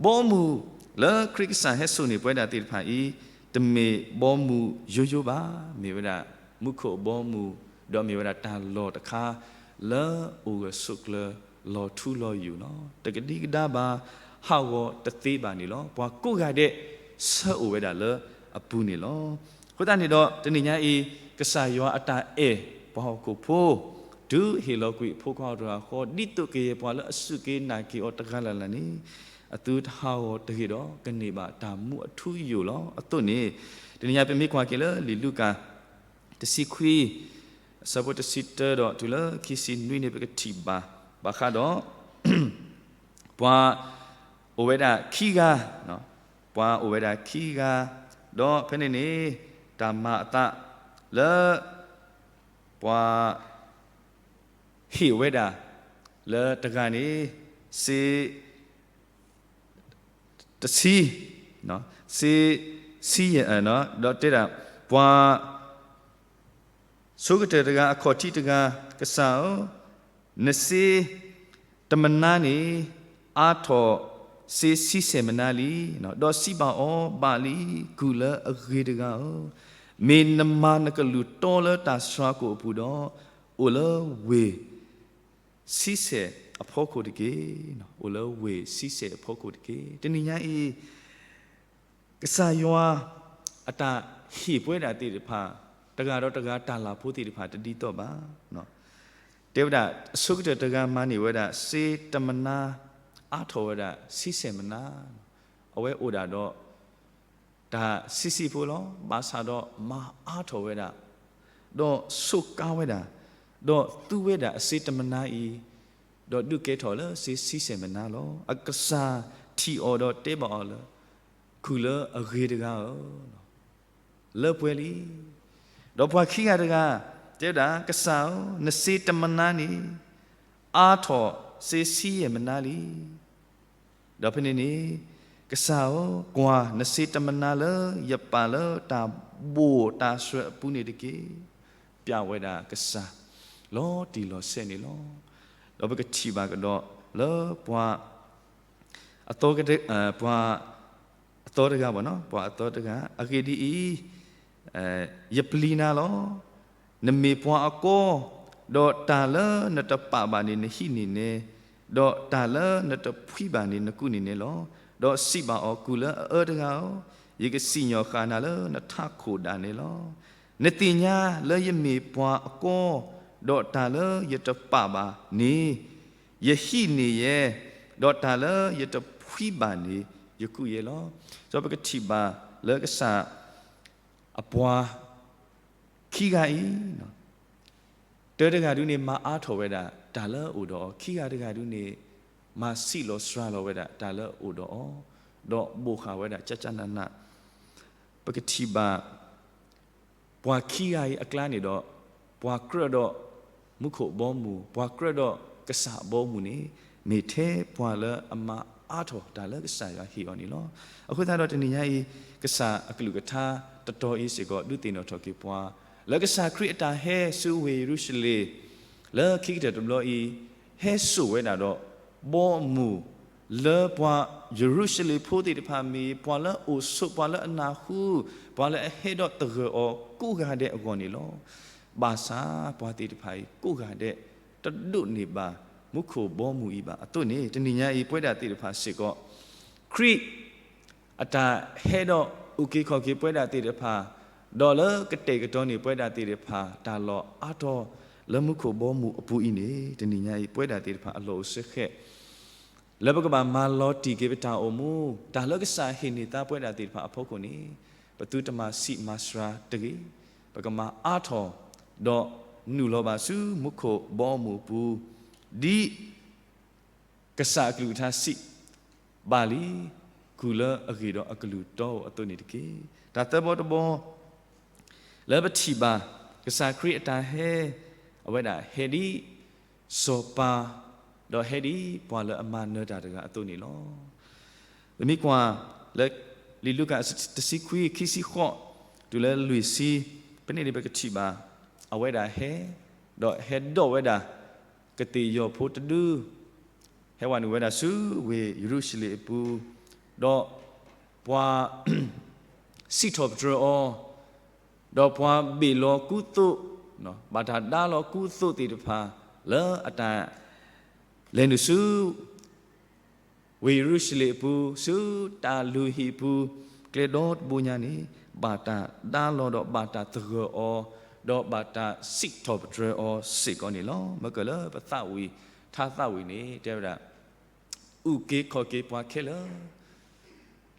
ဘီအမုၢ်လၢခရံာ်ကစၢ်ဟဲစိာ်န့ၢ်ပဝဲဒၣ်သ့ၣ်တဖၣ်အံၤ တမ့ၢ်ဘီအမုၢ်ယိယိဘၣ်, မ့ၢ်ဝဲဒၣ်မူခိၣ်အဘီအမုၢ်, ဒီးမ့ၢ်ဝဲဒၣ်တၢ်လီၢ်တခါ လၢအိၣ်ဂၢၢ်ဆိးကျၢၤလီၤထူလီၤယိာ်လီၤ. တကဒံကဒါဘၣ်, ဟးဂီၤတသ့ဘၣ်န့ၣ်လီၤ. ပှၤကိးဂၤဒဲး ဆၢအိၣ်ဝဲဒၣ်လၢအပူၤန့ၣ်လီၤ. အဃိသတးန့ၣ်ဒီး တနံၤညါအံၤ ကစၢ်ယွၤအတၢ်အဲၣ်ပှၤဟီၣ်ခိၣ်ဖိ တုၤဟ့ၣ်လီၤကွံာ်အဖိခွါအတဂၤဃီ ဒ်သိးကယဲၢ်ပှၤလၢအစူၢ်က့ၤနာ်က့ၤအီၤတဂၤလၢ်လၢ်န့ၣ် အသုတဟးဂီၤတဂ့ၤဒီး ကန့ၢ်ဘၣ်တၢ်မူအထူအယိာ်လီၤ. အသိးန့ၣ် တနံၤညါပမ့ၢ်ကွၢ်က့ၤလၢလံာ်လူၤကၣ် တဆံခွံ အဆၢဖိတဆံတၢဒီးတုၤလၢခံဆံနွံန့ၣ် ပကထံၣ်ဘၣ် ဘၣ်ဃးဒီး ပှၤအိၣ်ဝဲဒၣ်ခံဂၤ, ပှၤအိၣ်ဝဲဒၣ်ခံဂၤ, ဒီးဖဲန့ၣ်န့ၣ် တၢ်မၤအသးလၢ ပှၤ ဟ့ၣ်ဝဲဒၣ် လၢတဂၤန့ၣ် စ့ တဆံ, စ့ ဆံယဲၢ်, ဒီးတဲဒၣ် ပှၤ ဆိကတၢၢ်တဂၤ အခီၣ်ထံးတဂၤ, ကစၢ်ဧၢ, နစ့တမနါန့ၣ် အါထီၣ် စ့ဆံဆဲၣ်မနါလံ, ဒီးစံးဘၣ်အီၤ, ဘၣ်လံ, ကုၢ်လၢအဂ့ၤတဂၤဧၢ, မ့ၢ်နမၤနကလုၢ်တီလၢတၢ်ဆှါကိာ်အပူၤဒီး, အိၣ်လၢဝ့ၢ်ဆံဆဲၣ်အဖီခိၣ်တက့ၢ်. အိၣ်လၢဝ့ၢ်ဆံဆဲၣ်အဖီခိၣ်တက့ၢ်. တနံၤညါအံၤ ကစၢ်ယွၤအတၢ်ဟ့ၣ်ပဝဲဒၣ်သ့ၣ်တဖၣ်, တဂၤဒီးတဂၤတၢ်လၤဖိသ့ၣ်တဖၣ်တဒ်သိးဘၣ်. တဲဝဲဒၣ် အဆိကတၢၢ်တဂၤမၤန့ၢ်ဝဲဒၣ် စ့တမနါ အါထီၣ်ဝဲဒၣ်ဆံဆဲၣ်မနါ, အဝဲအိၣ်ဒၣ်ဒီး တၢ်ဆံးဆံးဖိလီၤ. ဘၣ်ဆၣ်ဒီးမၤအါထီၣ်ဝဲဒၣ်, ဒီးဆိးကါဝဲဒၣ်, ဒီးသူဝဲဒၣ်အစ့တမနါအံၤ, ဒီးဒုးကဲထီၣ်လၢစ့ဆံဆဲၣ်မနါလီၤ. အကစၢ်ထံၣ်အီၤဒီးတဲဘၣ်အီၤလၢ ကုၢ်လၢအဂ့ၤတဂၤဧၢ, လၢပှဲၤလံ. ဒီးပှၤခံဂၤတဂၤ တဲဝဲဒၣ် ကစၢ်ဧၢ, နစ့တမနါန့ၣ် အါထီၣ်စ့ဆံယဲၢ်မနါလံ. ဒီးဖဲန့ၣ်န့ၣ် ကစၢ်ဧၢ, ကွၢ်နစ့တမနါလၢယပာ်လၢတၢ်ဘိၣ်တၢ်စှၢၤအပူၤန့ၣ်တက့ၢ်. ပျးဝဲဒၣ်ကစၢ် လီၤတံၢ်လီၤဆဲးန့ၣ်လီၤ. ဒီးပကထံၣ်ဘၣ်ကဒီးလၢပှၤ အသီကတ ပှၤအသီတဂၤဘၣ်နီၤ, ပှၤအသီတဂၤ, အဂ့ၢ်ဒ်အံၤ, ယပျံၤနၤလီၤ. နမ့ၢ်ပှၤအကီ, ဒီးတၢ်လၢနတပာ်ဘၣ်န့ၣ် နဟံးန့ၢ်နဲ, ဒီးတၢ်လၢနတဖှံဘၣ်န့ၣ် နကူးန့ၢ်နဲလီၤ. ဒီးစံးဘၣ်အီၤ, ကုၢ်လၢအအၢတဂၤဧၢ, ယကစံၣ်ညီၣ်ဃာ်နၤလၢနထးခိၣ်ဒၣ်နဲလီၤ. နသ့ၣ်ညါလၢယမ့ၢ်ပှၤအကီ, ဒီးတၢ်လၢယတပာ်ဘၣ်န့ၣ် ယဟံးန့ၢ်ယဲ, ဒီးတၢ်လၢယတဖှံဘၣ်န့ၣ် ယကူးယဲလီၤ. ဒီးပကထံၣ်ဘၣ်လၢကစၢ် အပှၤခံဂၤအံၤ, တၢတဂၤဒုန့ၣ် မၤအါထီၣ်ဝဲဒၣ်တၢ်လၢအအိၣ်ဒီးအီၤ, ခံဂၤတဂၤဒုန့ၣ် မၤစံးလီၤစှၤလီၤဝဲဒၣ်တၢ်လၢအအိၣ်ဒီးအီၤ, ဒီးဘိၣ်ဃာ်ဝဲဒၣ်ကၠၢ်ကၠၢ်နးနး. ပကထံၣ်ဘၣ် ပှၤခံဂၤအံၤအကျါန့ၣ်ဒီး ပှၤကြၢးဒီးမူခိၣ်ဘီမုၢ်, ပှၤကြၢးဒီးကစၢ်အဘီအမုၢ်န့ၣ် မ့ၢ်ထဲပှၤလၢအမၤအါထီၣ်တၢ်လၢကစၢ်ယွၤဟ့ၣ်အီၤန့ၣ်လီၤ. အဃိသတးဒီးတနံၤညါအံၤ ကစၢ်အကလုၢ်ကထါတတီၤအံၤစ့ၢ်ကီး ဒုးသ့ၣ်နီၣ်ထီၣ်က့ၤပှၤ လၢကစၢ်ခရံာ်အတၢ်ဟဲဆူဝ့ၢ်ယရူၤၡလ့ၣ် လၢခံကတၢၢ်တဘျီအံၤ ဟဲစိာ်ဝဲဒၣ်ဒီး ဘီအမုၢ် လၢပှၤယရူၤၡလ့ၣ်ဖိသ့ၣ်တဖၣ်မ့ၢ် ပှၤလၢအအိၣ်ဆိး ပှၤလၢအနၢ်ဟူ ပှၤလၢအဟဲဒီးသဂၢၢ်အီၤကိးဂၤဒဲးအဂီၢ်န့ၣ်လီၤ. ဘၣ်ဆၣ်ပှၤသ့ၣ်တဖၣ်အံၤ ကိးဂၤဒဲး တဒိးန့ၢ်ဘၣ်မူခိၣ်ဘီမုၢ်အံၤဘၣ်အသိးန့ၣ် တနံၤညါအံၤ ပဝဲဒၣ်သ့ၣ်တဖၣ်စ့ၢ်ကီး ခရံာ် အတၢ်ဟဲဒီးအုၣ်က့ၤခီၣ်က့ၤပဝဲဒၣ်သ့ၣ်တဖၣ်, ဒီးလၢကတဲာ်ကတီၤန့ၢ်ပဝဲဒၣ်သ့ၣ်တဖၣ် တၢ်လီၢ်အါထီၣ်လၢမူခိၣ်ဘီမုၢ်အပူၤအံၤန့ၣ် တနံၤညါအံၤ ပဝဲဒၣ်သ့ၣ်တဖၣ်အလီၢ်အိၣ်ဆၢဃဲး လၢပကဘၣ်မၤလီၤတံၢ်က့ၤပတၢ်အိၣ်မူ, တၢ်လၢကစၢ်ဟ့ၣ်န့ၢ်သါပဝဲဒၣ်သ့ၣ်တဖၣ်အဖီခိၣ်န့ၣ် ပသုတမၤဆံးမၤစှၤတဂ့ၤ, ပကမၤအါထီၣ် ဒီးနုာ်လီၤဘၣ်ဆူမူခိၣ်ဘီမုၢ်အပူၤ, ဒ် ကစၢ်အကလုၢ်ကထါစံး, ဘၣ်လံ, ကုၢ်လၢအဂ့ၤဒီးအကလုၢ်တီဧိၤအသိးန့ၣ်တက့ၢ်. တၢ်သၢဘီတဘီ လၢပထံၣ်ဘၣ် ကစၢ်ခရံာ်အတၢ်ဟဲ, အဝဲဒၣ်ဟဲဒ်စီၤပၤ, ဒီးဟဲဒ်ပှၤလၢအမၤနၢၤတၢ်တဂၤအသိးန့ၣ်လီၤ. ပမ့ၢ်ကွၢ်လၢ လံာ်လူၤကၣ်တဆံခွံ ခံဆံဃိး တုၤလၢလွံၢ်ဆံ, ဖဲန့ၣ်န့ၣ်ပကထံၣ်ဘၣ်, အဝဲဒၣ်ဟဲ, ဒီးဟဲဒိးဝဲဒၣ် ကသ့ၣ်ယီၤဖိတဒု ဟဲဝဲနုာ်ဝဲဒၣ်ဆူဝ့ၢ်ယရူၤၡလ့ၣ်အပူၤ, ဒီးပှၤ စံးထီၣ်ပတြၢၤအီၤ, ဒီးပှၤဘ့ၣ်လီၤကူသိး, ဘၣ်တၢ်ဒါလီၤကူသိးသ့ၣ်တဖၣ် လၢအတၢ်လဲၤနုာ်ဆူ ဝ့ၢ်ယရူၤၡလ့ၣ်အပူၤ, ဆူတၢ်လုၢ်ဟံၣ်ပူၤ, ကျဲဒီတဘိညါန့ၣ် ဘၣ်တၢ်ဒါလီၤဒီးဘၣ်တၢ်သဂၢၢ်အီၤ, ဒီးဘၣ်တၢ်စံးထီၣ်ပတြၢၤအီၤစ့ၢ်ကီးန့ၣ်လီၤ. မ့ၢ်ကၢၢ်လၢပသးဝံၣ်ထါသးဝံၣ်န့ၣ် တဲဝဲဒၣ်, အုၣ်က့ၤခီၣ်က့ၤပှၤခဲလၢာ်,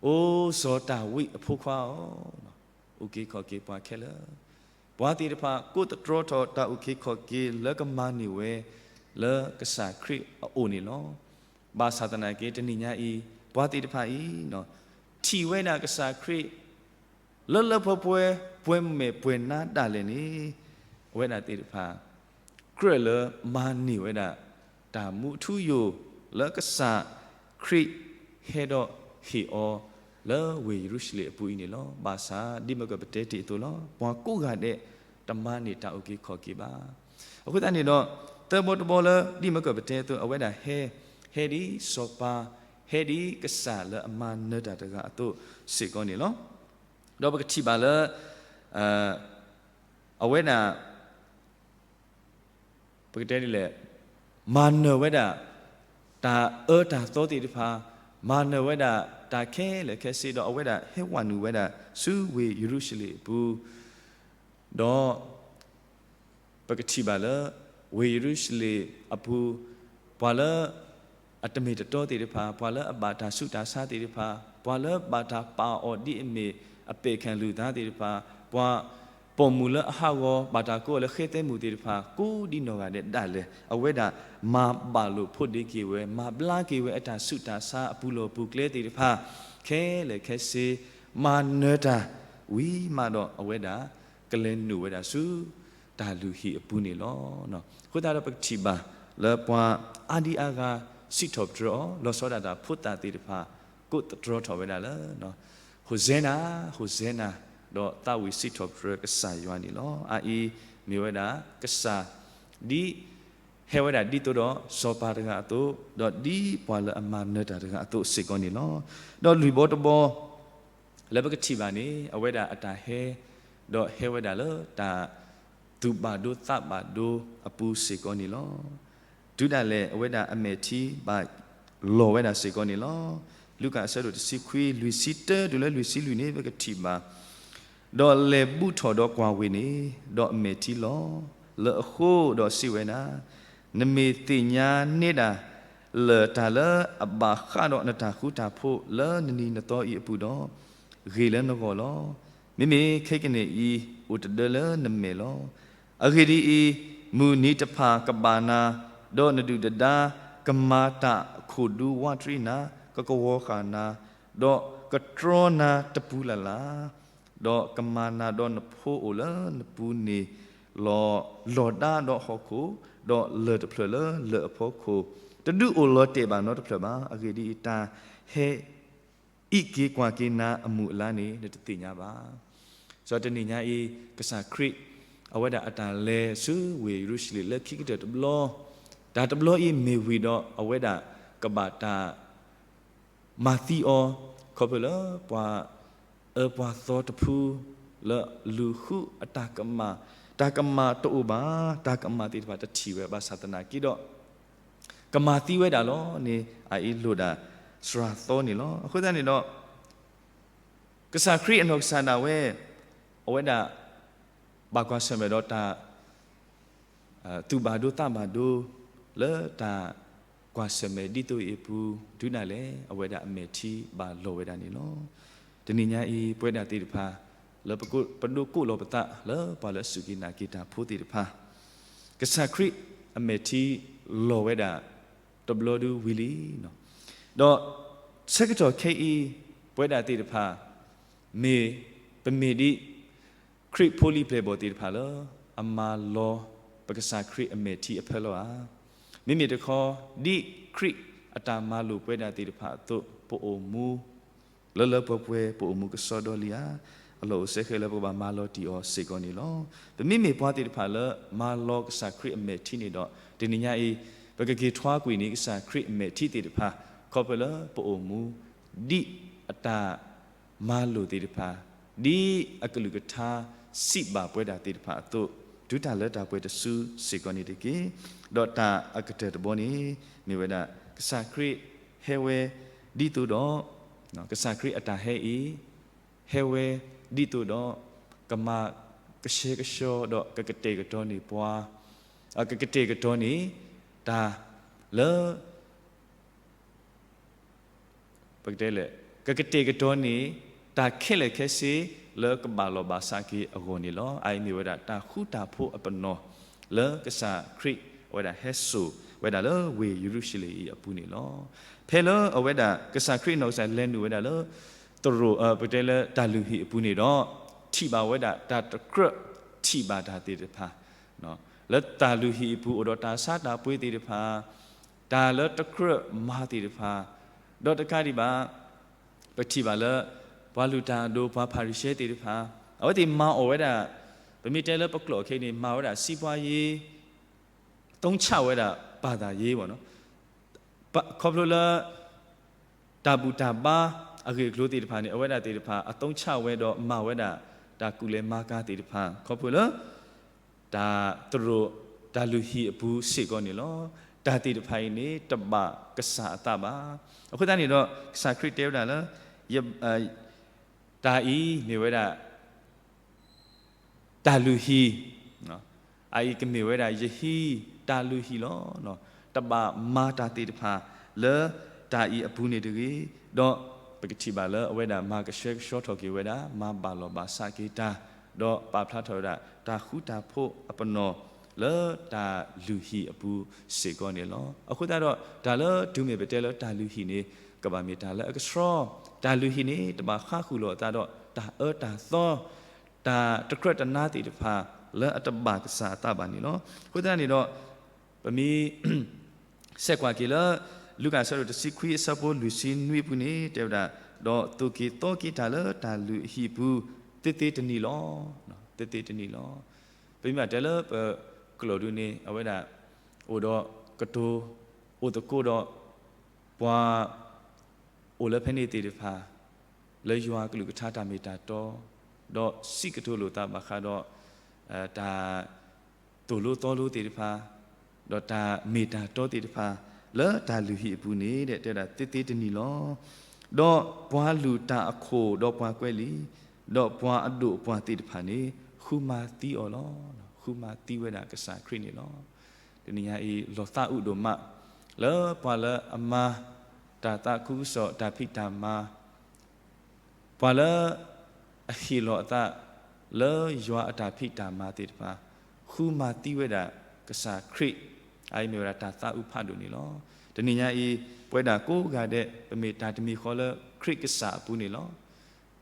အိၣ်စီၤတၢ်ဝံၣ်အဖိခွါဧၢ, အုၣ်က့ၤခီၣ်က့ၤပှၤခဲလၢာ်, ပှၤသ့ၣ်တဖၣ်ကိးသတြီထီၣ်တၢ်အုၣ်က့ၤခီၣ်က့ၤလၢကမၤန့ၢ်ဝဲ လၢကစၢ်ခရံာ်အအိၣ်န့ၣ်လီၤ. ဘၣ်ဆၣ်သနာ်က့တနံၤညါအံၤ ပှၤသ့ၣ်တဖၣ်အံၤ ထံၣ်ဝဲဒၣ်ကစၢ်ခရံာ် လၢလၢပှဲၤပှဲၤ ပှဲၤမဲာ်ပှဲၤနါဒၣ်လဲာ်န့ၣ် အဝဲဒၣ်သ့ၣ်တဖၣ် ကြၢးလၢမၤန့ၢ်ဝဲဒၣ် တၢ်မူထူယိာ်လၢကစၢ်ခရံာ်ဟဲဒီးဟ့ၣ်အီၤ လၢဝ့ၢ်ယရူၤၡလ့ၣ်အပူၤအံၤန့ၣ်လီၤ. ဘၣ်ဆၣ် ဒ်မ့ၢ်ကၢၢ်ပတဲတ့ၢ်အသိးလီၤ. ပှၤကိးဂၤဒဲး တမၤန့ၢ်တၢ်အုၣ်က့ၤခီၣ်က့ၤဘၣ်. အဃိသတးန့ၣ်ဒီး သၢဘီတဘီလၢ ဒ်မ့ၢ်ကၢၢ်ပတဲအသိး အဝဲဒၣ်ဟဲ, ဟဲဒ်စီၤပၤ ဟဲဒ်ကစၢ်လၢအမၤနၢၤတၢ်တဂၤအသိးစ့ၢ်ကီးန့ၣ်လီၤ. ဒီးပကထံၣ်ဘၣ်လၢ အဝဲဒၣ် ပကတဲဒ်လဲၣ်, မၤနၢၤဝဲဒၣ် တၢ်အၢတၢ်သီသ့ၣ်တဖၣ်, မၤနၢၤဝဲဒၣ်တၢ်ခဲလၢာ်ခဲဆ့ ဒီးအဝဲဒၣ်ဟဲဝဲနုာ်ဝဲဒၣ် ဆူဝ့ၢ်ယရူၤၡလ့ၣ်အပူၤ, ဒီး ပကထံၣ်ဘၣ်လၢ ဝ့ၢ်ယရူၤၡလ့ၣ်အပူၤ ပှၤလၢ အတမ့ၢ်တတီသ့ၣ်တဖၣ်, ပှၤလၢအဘၣ်တၢ်ဆူးတၢ်ဆါသ့ၣ်တဖၣ်, ပှၤလၢဘၣ်တၢ်ပာ်အီၤဒ်အမ့ၢ်အပဲာ်ခၣ်လုၢ်သါသ့ၣ်တဖၣ်, ပှၤပိာ်မုၣ်လၢအဟးဂီၤ ဘၣ်တၢ်ကိးအီၤလၢဃဲသဲမုၣ်သ့ၣ်တဖၣ် ကိးဒ်နီၢ်ဂၤဒဲးဒၣ်လဲာ် အဝဲဒၣ်မၤဘၣ်လိာ်ဖိးဒ့က့ၤဝဲ, မၤဘျါက့ၤဝဲအတၢ်ဆူးတၢ်ဆါအပူၤလီၢ်ပူၤကျဲသ့ၣ်တဖၣ် ခဲလၢာ်ခဲဆ့, မၤနၢၤတၢ်ဝံၤမးဒီး အဝဲဒၣ်ကလဲၤနုာ်ဝဲဒၣ်ဆူ တၢ်လုၢ်ဟံၣ်အပူၤန့ၣ်လီၤ. အဃိသတးဒီးပကထံၣ်ဘၣ်လၢပှၤအါဒံအါဂၤစံးထီၣ်ပတြၢၤအီၤ, လီၤဆီဒၣ်တၢ်ဖိသၣ်သ့ၣ်တဖၣ် ကိးသတြီထီၣ်ဝဲဒၣ်လၢ ဟိၣ်စဲနၤ, ဟိၣ်စဲနၤ, ဒီးသးဝံၣ်စံးထီၣ်ပတြၢၤကစၢ်ယွၤန့ၣ်လီၤ. အအံၤမ့ၢ်ဝဲဒၣ်ကစၢ် ဒ် ဟဲဝဲဒၣ်ဒ်သိးဒီးစီၤပၤတဂၤအသိး, ဒီးဒ်ပှၤလၢအမၤနၢၤတၢ်တဂၤအသိးစ့ၢ်ကီးန့ၣ်လီၤ. ဒီးလွံၢ်ဘီတဘီ လၢပကထံၣ်ဘၣ်န့ၣ် အဝဲဒၣ်အတၢ်ဟဲ, ဒီးဟဲဝဲဒၣ်လၢတၢ်သူၣ်ဘၣ်ဒိသးဘၣ်ဒိအပူၤစ့ၢ်ကီးန့ၣ်လီၤ. တုၤဒၣ်လဲာ် အဝဲဒၣ်အမဲာ်ထံဘၣ်လီၤဝဲဒၣ်စ့ၢ်ကီးန့ၣ်လီၤ. လူၤကၣ်အဆၢဒိၣ်တဆံခွံ လွံၢ်ဆံတၢတုၤလၢလွံၢ်ဆံလွံၢ်န့ၣ် ပကထံၣ်ဘၣ် ဒီးလဲၤဘူၣ်ထီၣ်ဒီးကွၢ်ဝ့ၢ်န့ၣ်, ဒီးအမဲာ်ထံလီၤ, လၢအဃိဒီးစံးဝဲဒၣ်, နမ့ၢ်သ့ၣ်ညါန့ၢ်ဒၣ် လၢၢ်တၢ်လၢအဘၣ်ဃးဒီးနတၢ်ဃူတၢ်ဖိးလၢနနံၤနသီအံၤအပူၤဒီး, ဂ့ၤလၢနဂီၢ်လီၤ. မ့မ့ၢ်ခဲကနံၣ်အံၤ အိၣ်တဒၢလၢနမဲာ်လီၤ. အဂ့ၢ်ဒ်အံၤ, မုၢ်နံၤတဖၣ်ကဘၣ်နၤ, ဒီးနဒုၣ်နဒါ ကမၤတၢ်ခိၣ်ဒူဝးတရံးနၤ, ကကဝီၤဃာ်နၤ, ဒီးကတြီနၤတပူၤလၢ်လၢ်, ဒီးကမၤနၤဒီးနဖိအိၣ်လၢနပူၤန့ၣ်လီၤ. လီၤဒါဒီးဟီၣ်ခိၣ်, ဒီးလၢၢ်တဖျၢၣ်လၢလၢၢ်အဖီခိၣ်, တဒုးအိၣ်လီၤတဲာ်ဘၣ်နီတဖျၢၣ်ဘၣ်. အဂ့ၢ်ဒ်အံၤ, တၢ်ဟဲ အံးက့ၤကွၢ်က့ၤနၤအမုၢ်အလါန့ၣ် နတသ့ၣ်ညါဘၣ်. စီၤတနံၤညါအံၤ ကစၢ်ခရံာ် အဝဲဒၣ်အတၢ်လဲၤဆူဝ့ၢ်ယရူၤၡလ့ၣ်လၢခံကတၢၢ်တဘျီ, တၢ်တဘျီအံၤမ့ၢ်ဝံၤဒီး အဝဲဒၣ်ကဘၣ်တၢ် မၤသံအီၤ, ခီဖျိလၢပှၤအၢပှၤသီတဖု လၢလူၤဃုအတၢ်ကမၣ်, တၢ်ကမၣ်တအိၣ်ဘၣ်, တၢ်ကမၣ်သ့ၣ်တဖၣ်တထံၣ်ဝဲဘၣ်ဆၣ်သနာ်က့ဒီး ကမၤသံဝဲဒၣ်လီၤန့ၣ် အအံၤလိၣ်ဒၣ်စှၤသီန့ၣ်လီၤ. အဃိသတးန့ၣ်ဒီး ကစၢ်ခရံာ်အနီၢ်ကစၢ်ဒၣ်ဝဲ အဝဲဒၣ် ဘၣ်ကွၢ်ဆၢၣ်မဲာ်ဒီးတၢ် သူၣ်ဘၣ်ဒိသးဘၣ်ဒိ လၢတၢ်ကွၢ်ဆၢၣ်မဲာ်ဒ်သိးအံၤအပူၤ တုၤဒၣ်လဲာ် အဝဲဒၣ်အမဲာ်ထံဘၣ်လီၤဝဲဒၣ်န့ၣ်လီၤ. တနံၤညါအံၤ ပဝဲဒၣ်သ့ၣ်တဖၣ် လၢပဒိးကိးလီၤပသးလၢပှၤလၢအစူၢ်က့ၤနာ်က့ၤတၢ်ဖိသ့ၣ်တဖၣ် ကစၢ်ခရံာ်အမဲာ်ထံလီၤဝဲဒၣ် တဘျီဒုဝံၤလံ. ဒီးဆၢကတီၢ်ခဲအံၤ ပဝဲဒၣ်သ့ၣ်တဖၣ် မ့ၢ် ပမ့ၢ်ဒ် ခရံာ်ဖိလံၤပျဲၢ်ဘီၣ်သ့ၣ်တဖၣ်လၢ အမၤလီၤပကစၢ်ခရံာ်အမဲာ်ထံအဖၢလီၤဧါ. မ့မ့ၢ်တခီ ဒ်ခရံာ်အတၢ်မၤလိာ်ပဝဲဒၣ်သ့ၣ်တဖၣ်အသိး ပအိၣ်မူ လၢလၢပှဲၤပှဲၤ ပအိၣ်မူကစီဒီလံဧါ. အလီၢ်အိၣ်စဲဃဲလၢပကဘၣ်မၤလီၤတံၢ်အီၤစ့ၢ်ကီးန့ၣ်လီၤ. ပမ့မ့ၢ်ပှၤသ့ၣ်တဖၣ်လၢ မၤလီၤကစၢ်ခရံာ်အမဲာ်ထံန့ၣ်ဒီး တနံၤညါအံၤ ပကက့ၤထွါကွံာ်န့ၢ်ကစၢ်ခရံာ်အမဲာ်ထံသ့ၣ်တဖၣ် ခီဖျိလၢပအိၣ်မူ ဒ်အတၢ် မၤလိာ်သ့ၣ်တဖၣ် ဒ်အကလုၢ်ကထါစံးဘၣ်ပဝဲဒၣ်သ့ၣ်တဖၣ်အသိး တုၤတၢ်လၢတၢ်ပှဲၤတစုစ့ၢ်ကီးန့ၣ်တက့ၢ်. ဒီးတၢ်အကတၢၢ်တဘီန့ၣ် မ့ၢ်ဝဲဒၣ် ကစၢ်ခရံာ်ဟဲဝဲဒ်သိးဒီး ကစၢ်ခရံာ်အတၢ်ဟဲအံၤ ဟဲဝဲဒ်သိးဒီး ကမၤကဆှဲကဆှီဒီးကကတဲာ်ကတီၤန့ၢ်ပှၤ ကကတဲာ်ကတီၤန့ၢ် တၢ်လၢ ပကတဲလဲၣ် ကကတဲာ်ကတီၤန့ၢ် တၢ်ခဲလၢာ်ခဲဆ့ လၢကဘၣ်လီၤဘၣ်စးက့ၤအဂီၢ်န့ၣ်လီၤ. အအံၤမ့ၢ်ဝဲဒၣ်တၢ်ဃူတၢ်ဖိးအပနီၣ် လၢကစၢ်ခရံာ်အဝဲဒၣ်ဟဲစိာ်ဝဲဒၣ်လၢဝ့ၢ်ယရူၤၡလ့ၣ်အံၤအပူၤန့ၣ်လီၤ. ဖဲလၢအဝဲဒၣ်ကစၢ်ခရံာ်အနီၢ်ကစၢ်လဲၤနုာ်ဝဲဒၣ်လၢ တရိာ် ပကတဲလၢတၢ်လုၢ်ဟံၣ်အပူၤန့ၣ်ဒီး ထံၣ်ဘၣ်ဝဲဒၣ်တၢ်တကြၢးထံၣ်ဘၣ်တၢ်သ့ၣ်တဖၣ် လၢတၢ်လုၢ်ဟံၣ်အပူၤအိၣ်ဒီးတၢ်ဆါတၢ်ပှ့ၤသ့ၣ်တဖၣ်, တၢ်လၢတကြၢးမၤသ့ၣ်တဖၣ်, ဒီးတကးဒံးဘၣ် ပထံၣ်ဘၣ်လၢ ပှၤလုၢ်တၢ်အဒိ ပှၤဖၤရံၤၡဲသ့ၣ်တဖၣ် အဝဲသ့ၣ်မၤအီၣ်ဝဲဒၣ် ပမ့ၢ်တဲလၢပကျိာ်ခဲအံၤန့ၣ် မၤဝဲဒၣ်စံးပှၤယ့ သုံးချဝဲဒၣ် ဘာသာရေးပေါ့နော် ခီဖျိလၢ တၢ်ဘူၣ်တၢ်ဘါအဂ့ၢ်အကျိၤသ့ၣ်တဖၣ်န့ၣ် အဝဲဒၣ်သ့ၣ်တဖၣ် အသုံးချဝဲဒီးမၤဝဲဒၣ် တၢ်ကူၣ်လဲၤမၤကၤသ့ၣ်တဖၣ် ခီဖျိလၢ တၢ်သရိာ် တၢ်လုၢ်ဟံၣ်အပူၤစ့ၢ်ကီးန့ၣ်လီၤ. တၢ်သ့ၣ်တဖၣ်အံၤန့ၣ် တဘၣ်ကစၢ်အသးဘၣ်. အဃိသတးန့ၣ်ဒီး ကစၢ်ခရံာ်တဲဝဲဒၣ်လၢ ယ တၢ်အံၤမ့ၢ်ဝဲဒၣ် တၢ်လုၢ်ဟံၣ်, အအံၤကမ့ၢ်ဝဲဒၣ်ယဟံၣ်တၢ်လုၢ်ဟံၣ်လီၤ. တဘၣ်မၤတၢ်သ့ၣ်တဖၣ်လၢတၢ်အံၤအပူၤန့ၣ်တဂ့ၤ, ဒီးပကထံၣ်ဘၣ်လၢအဝဲဒၣ်မၤကဆှဲကဆှီထီၣ်က့ၤဝဲဒၣ် မၤဘၣ်လီၤဘၣ်စးက့ၤတၢ်, ဒီးပာ်ဖျါထီၣ်ဝဲဒၣ် တၢ်ဃူတၢ်ဖိးအပနီၣ် လၢတၢ်လုၢ်ဟံၣ်အပူၤစ့ၢ်ကီးန့ၣ်လီၤ. အဃိသတးဒီး တၢ်လၢတုၤမ့ၢ်ပတဲလၢတၢ်လုၢ်ဟံၣ်န့ၣ် ကဘၣ်မ့ၢ်တၢ်လၢအကဆှီ, တၢ်လုၢ်ဟံၣ်န့ၣ် တဘၣ်ဃါဃုာ်လိာ်အသးဒီး တၢ်အၢတၢ်သီ တၢ်တကြၢးတနါသ့ၣ်တဖၣ် လၢအတဘၣ်ကစၢ်အသးဘၣ်န့ၣ်လီၤ. အဃိသတးန့ၣ်ဒီး ပမ့ၢ် ဆဲးကွၢ်က့ၤလၢ လူၤကၣ်အဆၢဒိၣ်တဆံခွံ အဆၢဖိလွံၢ်ဆံနွံအပူၤန့ၣ် တဲဝဲဒၣ်, ဒီးသိၣ်က့ၤသီက့ၤတၢ်လၢတၢ်လုၢ်ဟံၣ်အပူၤ သ့သ့တနံၤလီၤ. သ့သ့တနံၤလီၤ. ပမ့ၢ်ဘၣ်တဲလၢပကျိာ်ဒုန့ၣ် အဝဲဒၣ် အိၣ်ဒီးကတိၤ အိၣ်သကိးဒီး ပှၤ အိၣ်လၢဖဲန့ၣ်သ့ၣ်တဖၣ် လၢယွၤကလုၢ်ကထါတၢ်မ့ၢ်တၢ်တီ, ဒီးစံးကတိၤလိာ်သးဘၣ်ဃးဒီး တၢ်သိၣ်လိသီလိသ့ၣ်တဖၣ်, ဒီးတၢ်မ့ၢ်တၢ်တီသ့ၣ်တဖၣ် လၢတၢ်လုၢ်ဟံၣ်အပူၤန့ၣ် တဲဝဲဒၣ်သ့သ့တနံၤလီၤ. ဒီးပှၤလုၢ်တၢ်အခိၣ်ဒီးပှၤကွဲးလံာ်, ဒီးပှၤအဒိၣ်အပှၢ်သ့ၣ်တဖၣ်န့ၣ် ဃုမၤသံအီၤလီၤ. ဃုမၤသံဝဲဒၣ်ကစၢ်ခရံာ်န့ၣ်လီၤ. တနံၤညါအံၤ လီၤသးအုးဒိၣ်မး လၢပှၤလၢအမၤ တၢ်သးခုကစီၣ် တၢ်ဖံးတၢ်မၤ ပှၤလၢ အဟ့ၣ်လီၤအသး လၢယွၤအတၢ်ဖံးတၢ်မၤသ့ၣ်တဖၣ် ဃုမၤသံဝဲဒၣ်ကစၢ်ခရံာ်, အအံၤမ့ၢ်ဝဲဒၣ်တၢ်သးအုးဖးဒိၣ်န့ၣ်လီၤ. တနံၤညါအံၤ ပဝဲဒၣ်ကိးဂၤဒဲး ပမ့ၢ်တၢ်တမံၤဃီလၢခရံာ်ကစၢ်အပူၤန့ၣ်လီၤ.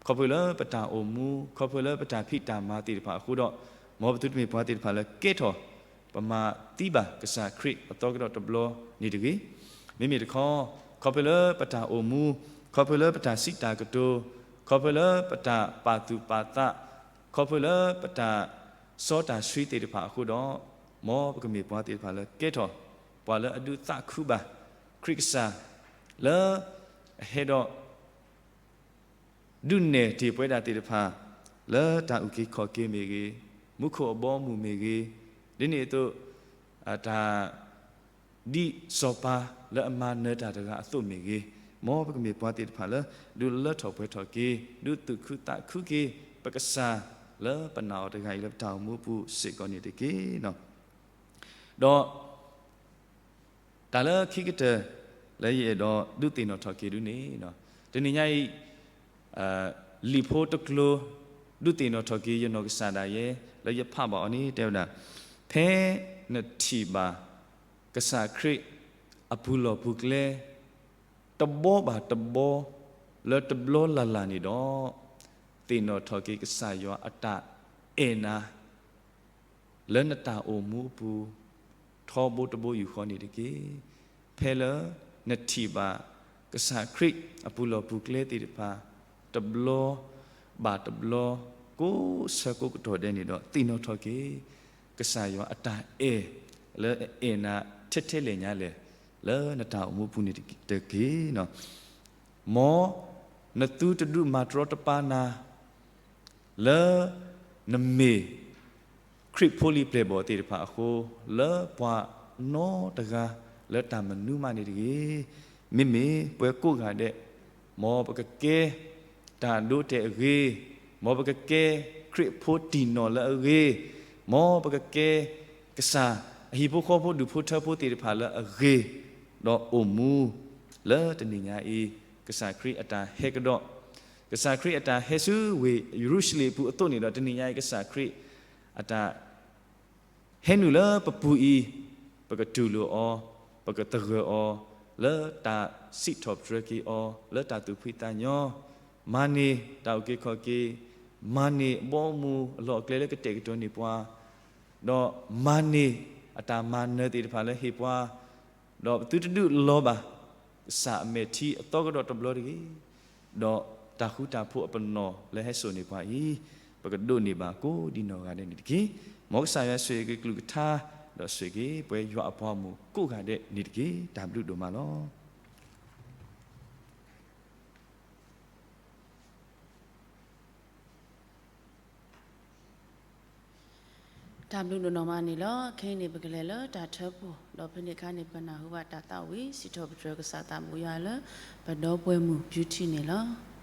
ခီဖျိလၢပတၢ်အိၣ်မူ ခီဖျိလၢပတၢ်ဖံးတၢ်မၤသ့ၣ်တဖၣ်အဃိဒီး မ်ပသုတမ့ၢ်ပှၤသ့ၣ်တဖၣ်လၢကဲထီၣ် ပမၤသံဘၣ်ကစၢ်ခရံာ်အသီကဒီးတဘျီန့ၣ်တဂ့ၤ. မ့မ့ၢ်တခီ ခီဖျိလၢပတၢ်အိၣ်မူ, ခီဖျိလၢပတၢ်စံးတၢ်ကတိၤ, ခီဖျိလၢပတၢ်ပာ်သူၣ်ပာ်သး, ခီဖျိလၢပတၢ်စီတၢ်ဆှံသ့ၣ်တဖၣ်အဃိဒီး မ်ပကမ့ၢ်ပှၤသ့ၣ်တဖၣ်လၢကဲထီၣ် ပှၤလၢအဒုးသးခုဘၣ် ခရံာ်ကစၢ် လၢ အဟဲဒီး ဒုးနဲၣ်တ့ၢ်ပဝဲဒၣ်သ့ၣ်တဖၣ် လၢတၢ်အုၣ်က့ၤခီၣ်က့ၤမ့ၢ်ဂ့ၤ, မူခိၣ်အဘီအမုၢ်မ့ၢ်ဂ့ၤ, ဒ်န့ၣ်အသိး တၢ် ဒ်စီၤပၤလၢအမၤနၢၤတၢ်တဂၤအသိးမ့ၢ်ဂ့ၤ, မ်ပကမ့ၢ်ပှၤသ့ၣ်တဖၣ်လၢ ဒုးလၢထီၣ်ပှဲၤထီၣ်က့ၤ, ဒုးသူၣ်ခုသးခုက့ၤ ပကစၢ်လၢပနာ်အီၤတဂၤအံၤလၢပတၢ်အိၣ်မူအပူၤစ့ၢ်ကီးန့ၣ်တက့ၢ်. ဒီး တၢ်လၢခံကတၢၢ် လၢယအဲၣ်ဒိးဒုးသ့ၣ်နီၣ်ထီၣ်က့ၤဒုန့ၣ်, တနံၤညါအံၤ လံာ်ဖိတကျိၤ ဒုးသ့ၣ်နီၣ်ထီၣ်က့ၤယနီၢ်ကစၢ်ဒၣ်ယဲ လၢယဖးဘၣ်အီၤန့ၣ် တဲဝဲဒၣ်, ဖဲနထံၣ်ဘၣ် ကစၢ်ခရံာ်အပူၤလီၢ်ပူၤကျဲ တဘီဘၣ်တဘီ လၢတဘျီလၢ်လၢ်န့ၣ်ဒီး, သ့ၣ်နီၣ်ထီၣ်က့ၤကစၢ်ယွၤအတၢ်အဲၣ်နၤ လၢနတၢ်အိၣ်မူအပူၤ ထီဘိတဘိယူၢ်ဃီန့ၣ်တက့ၢ်. ဖဲလၢနထံၣ်ဘၣ် ကစၢ်ခရံာ်အပူၤလီၢ်ပူၤကျဲသ့ၣ်တဖၣ် တဘျီဘၣ်တဘျီ ကိးဆၢကိးကတီၢ်ဒဲးန့ၣ်ဒီး သ့ၣ်နီၣ်ထီၣ်က့ၤ ကစၢ်ယွၤအတၢ်အဲၣ် လၢအအဲၣ်နၤထဲထဲလဲၣ်ညါလဲၣ် လၢနတၢ်အိၣ်မူအပူၤန့ၣ်တက့ၢ်. မ်နသုတဒုးမၤတရီတပါနၤ လၢ နမ့ၢ် ခရံာ်ဖိလံၤပျဲၢ်ဘီၣ်သ့ၣ်တဖၣ်အဃိ, လၢပှၤနီတဂၤလၢတၢ်မနုၤမးန့ၣ်တဂ့ၤ, မ့မ့ၢ်ပှၤကိးဂၤဒဲး, မ်ပကကဲ တၢ်ဒိတဲာ်အဂ့ၤ, မ်ပကကဲ ခရံာ်ဖိတံၢ်နီၣ်လၢအဂ့ၤ, မ်ပကကဲ ကစၢ်အဟံၣ်ဖိဃီဖိဒူၣ်ဖိထၢဖိသ့ၣ်တဖၣ်လၢအဂ့ၤ, ဒီးအိၣ်မူ လၢတနံၤညါအံၤ ကစၢ်ခရံာ်အတၢ်ဟဲကဒီး, ကစၢ်ခရံာ်အတၢ်ဟဲဆူဝ့ၢ်ယရူၤၡလ့ၣ်အပူၤအသိးန့ၣ်ဒီး တနံၤညါအံၤ ကစၢ်ခရံာ်အတၢ် ဟဲနုာ်လၢပပူၤအံၤ, ပကတူၢ်လိာ်အီၤ, ပကသဂၢၢ်အီၤ, လၢတၢ်စံးထီၣ်ပတြၢၤက့ၤအီၤ, လၢတၢ်သူၣ်ဖှံသးညီ, မၤန့ၢ်တၢ်အုၣ်က့ၤခီၣ်က့ၤ, မၤန့ၢ်အဘီအမုၢ်အလီၢ်အကျဲလၢကတဲာ်ကတီၤန့ၢ်ပှၤ, ဒီးမၤန့ၢ်အတၢ်မၤနၢၤသ့ၣ်တဖၣ်လၢဟ့ၣ်ပှၤ, ဒီးပသုတဒုးလီၤဘၣ် ကစၢ်အမဲာ်ထံအသီကဒီးတဘျီတဂ့ၤ, ဒီးတၢ်ဃူတၢ်ဖိးအပနီၣ်လၢဟဲစိာ်န့ၢ်ပှၤအံၤ, ပကဒိးန့ၢ်ဘၣ်ကိးဒံနီၢ်ဂၤဒဲးန့ၣ်တက့ၢ်. မ်ကစၢ်ယွၤဆိၣ်ဂ့ၤက့ၤကလုၢ်ကထါ, ဒီးဆိၣ်ဂ့ၤက့ၤပှၤယွၤအပှၤဂီၢ်မုၢ်ကိးဂၤဒဲးန့ၣ်တက့ၢ်. တၢ်ဘျုးဒိၣ်မးလီၤ. တၢ်ဘျုးဒိၣ်နီၢ်မးန့ၣ်လီၤ. ခဲအံၤန့ၣ် ပကလဲၤလၢတၢ်ထၢဖှိၣ်, ဒီးဖဲန့ၣ်အခါန့ၣ် ပကနၢ်ဟူဘၣ်တၢ်သးဝံၣ် စံးထီၣ်ပတြၢၤကစၢ်သးဘိယွၤလၢ ပဒီပုၢ်ဝဲၢ်မုၣ် Beauty န့ၣ်လီၤ.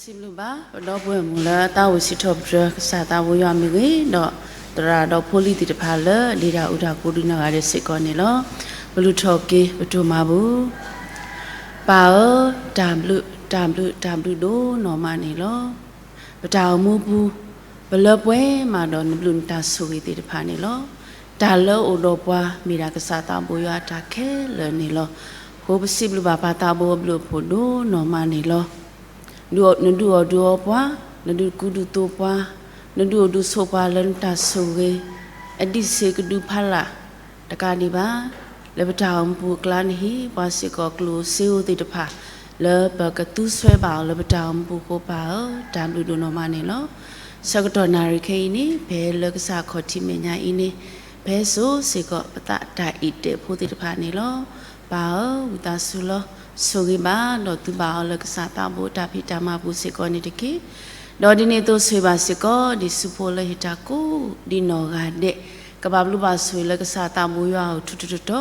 စံးဘျုးဘၣ် ပဒီပုၢ်ဝဲၢ်မုၣ်လၢသးအိၣ်စံးထီၣ်ပတြၢၤ ကစၢ်သးဘိယွၤမ့ၢ်ဂ့ၤ, ဒီးသရၣ်ဒီးဖိလံၤသ့ၣ်တဖၣ်လၢ ဒ့တၢ်အုးတၢ်ကိးဒုးနီၢ်ဂၤဒဲးစ့ၢ်ကီးန့ၣ်လီၤ. ပလူၤထီၣ်က့ၤ ပတိၢ်မၤဘူၣ်. ပၢ်ဧၢ, တၢ်ဘျုး, တၢ်ဘျုး, တၢ်ဘျုးဒိၣ်နီၢ်မးန့ၣ်လီၤ. ပတၢ်အိၣ်မူပူၤ ပလၢပှဲၤမးဒီးနဘျုးနတၢ်ဆိၣ်ဂ့ၤသ့ၣ်တဖၣ်န့ၣ်လီၤ. တၢ်လၢအအိၣ်ဒီးပှၤ မ့ၢ်ဒၣ်ကစၢ်သးဘိယွၤအတၢ်ခဲလၢာ်န့ၣ်လီၤ. အဃိပစံးဘျုးဘၣ်ပၢ်သးဘိအဘျုးအဖှိၣ်ဒိၣ်နီၢ်မးန့ၣ်လီၤ. ဒုး, နဒုးအီၣ်ဒုးအီပှၤ, နဒုးကူဒုးသိးပှၤ, နဒုးအိၣ်ဒုးဆိးပှၤလၢနတၢ်ဆိၣ်ဂ့ၤ အဒံးစ့ကဒုဖးလၢ် တကးဒံးဘၣ်, လၢပတၢ်အိၣ်မူပူၤအကျါနဟ့ၣ်ပှၤစ့ၢ်ကီးကျိၣ်စ့ဧိၤသ့ၣ်တဖၣ် လၢပကသူစွဲဘၣ်အီၤလၢပတၢ်အိၣ်မူပူၤအဃိပၢ်ဧၢ, တၢ်ဘျုးဒိၣ်နီၢ်မးန့ၣ်လီၤ. ဆၢကတီၢ်နၣ်ရံၣ်ခဲအံၤန့ၣ် ဖဲလၢကစၢ်ခီၣ်ထံးမဲာ်ညါအံၤန့ၣ် ဖဲစိၤစ့ၢ်ကီးပသးတၢ်အံၣ်တဲာ်ဖိသ့ၣ်တဖၣ်န့ၣ်လီၤ. ပၢ်ဧၢ, ဝံသးစူၤလီၤ. ဆိၣ်ဂ့ၤဘၣ်ဒီးသူဘၣ်အီၤလၢကစၢ်သးဘိတၢ်ဖံးတၢ်မၤပူၤစ့ၢ်ကီးန့ၣ်တက့ၢ်. ဒီးဒ်န့ၣ်အသိးဆိၣ်ဂ့ၤဘၣ်စ့ၢ်ကီး ဒ်ဆူဖိလၢဟ့ၣ်တၢ်ကိးဒ်နီၢ်ဂၤဒဲး ကဘၣ်ဘျုးဘၣ်ဆိၣ်ဂ့ၤလၢကစၢ်သးဘိယွၤအအိၣ်ထူထူတီတီ,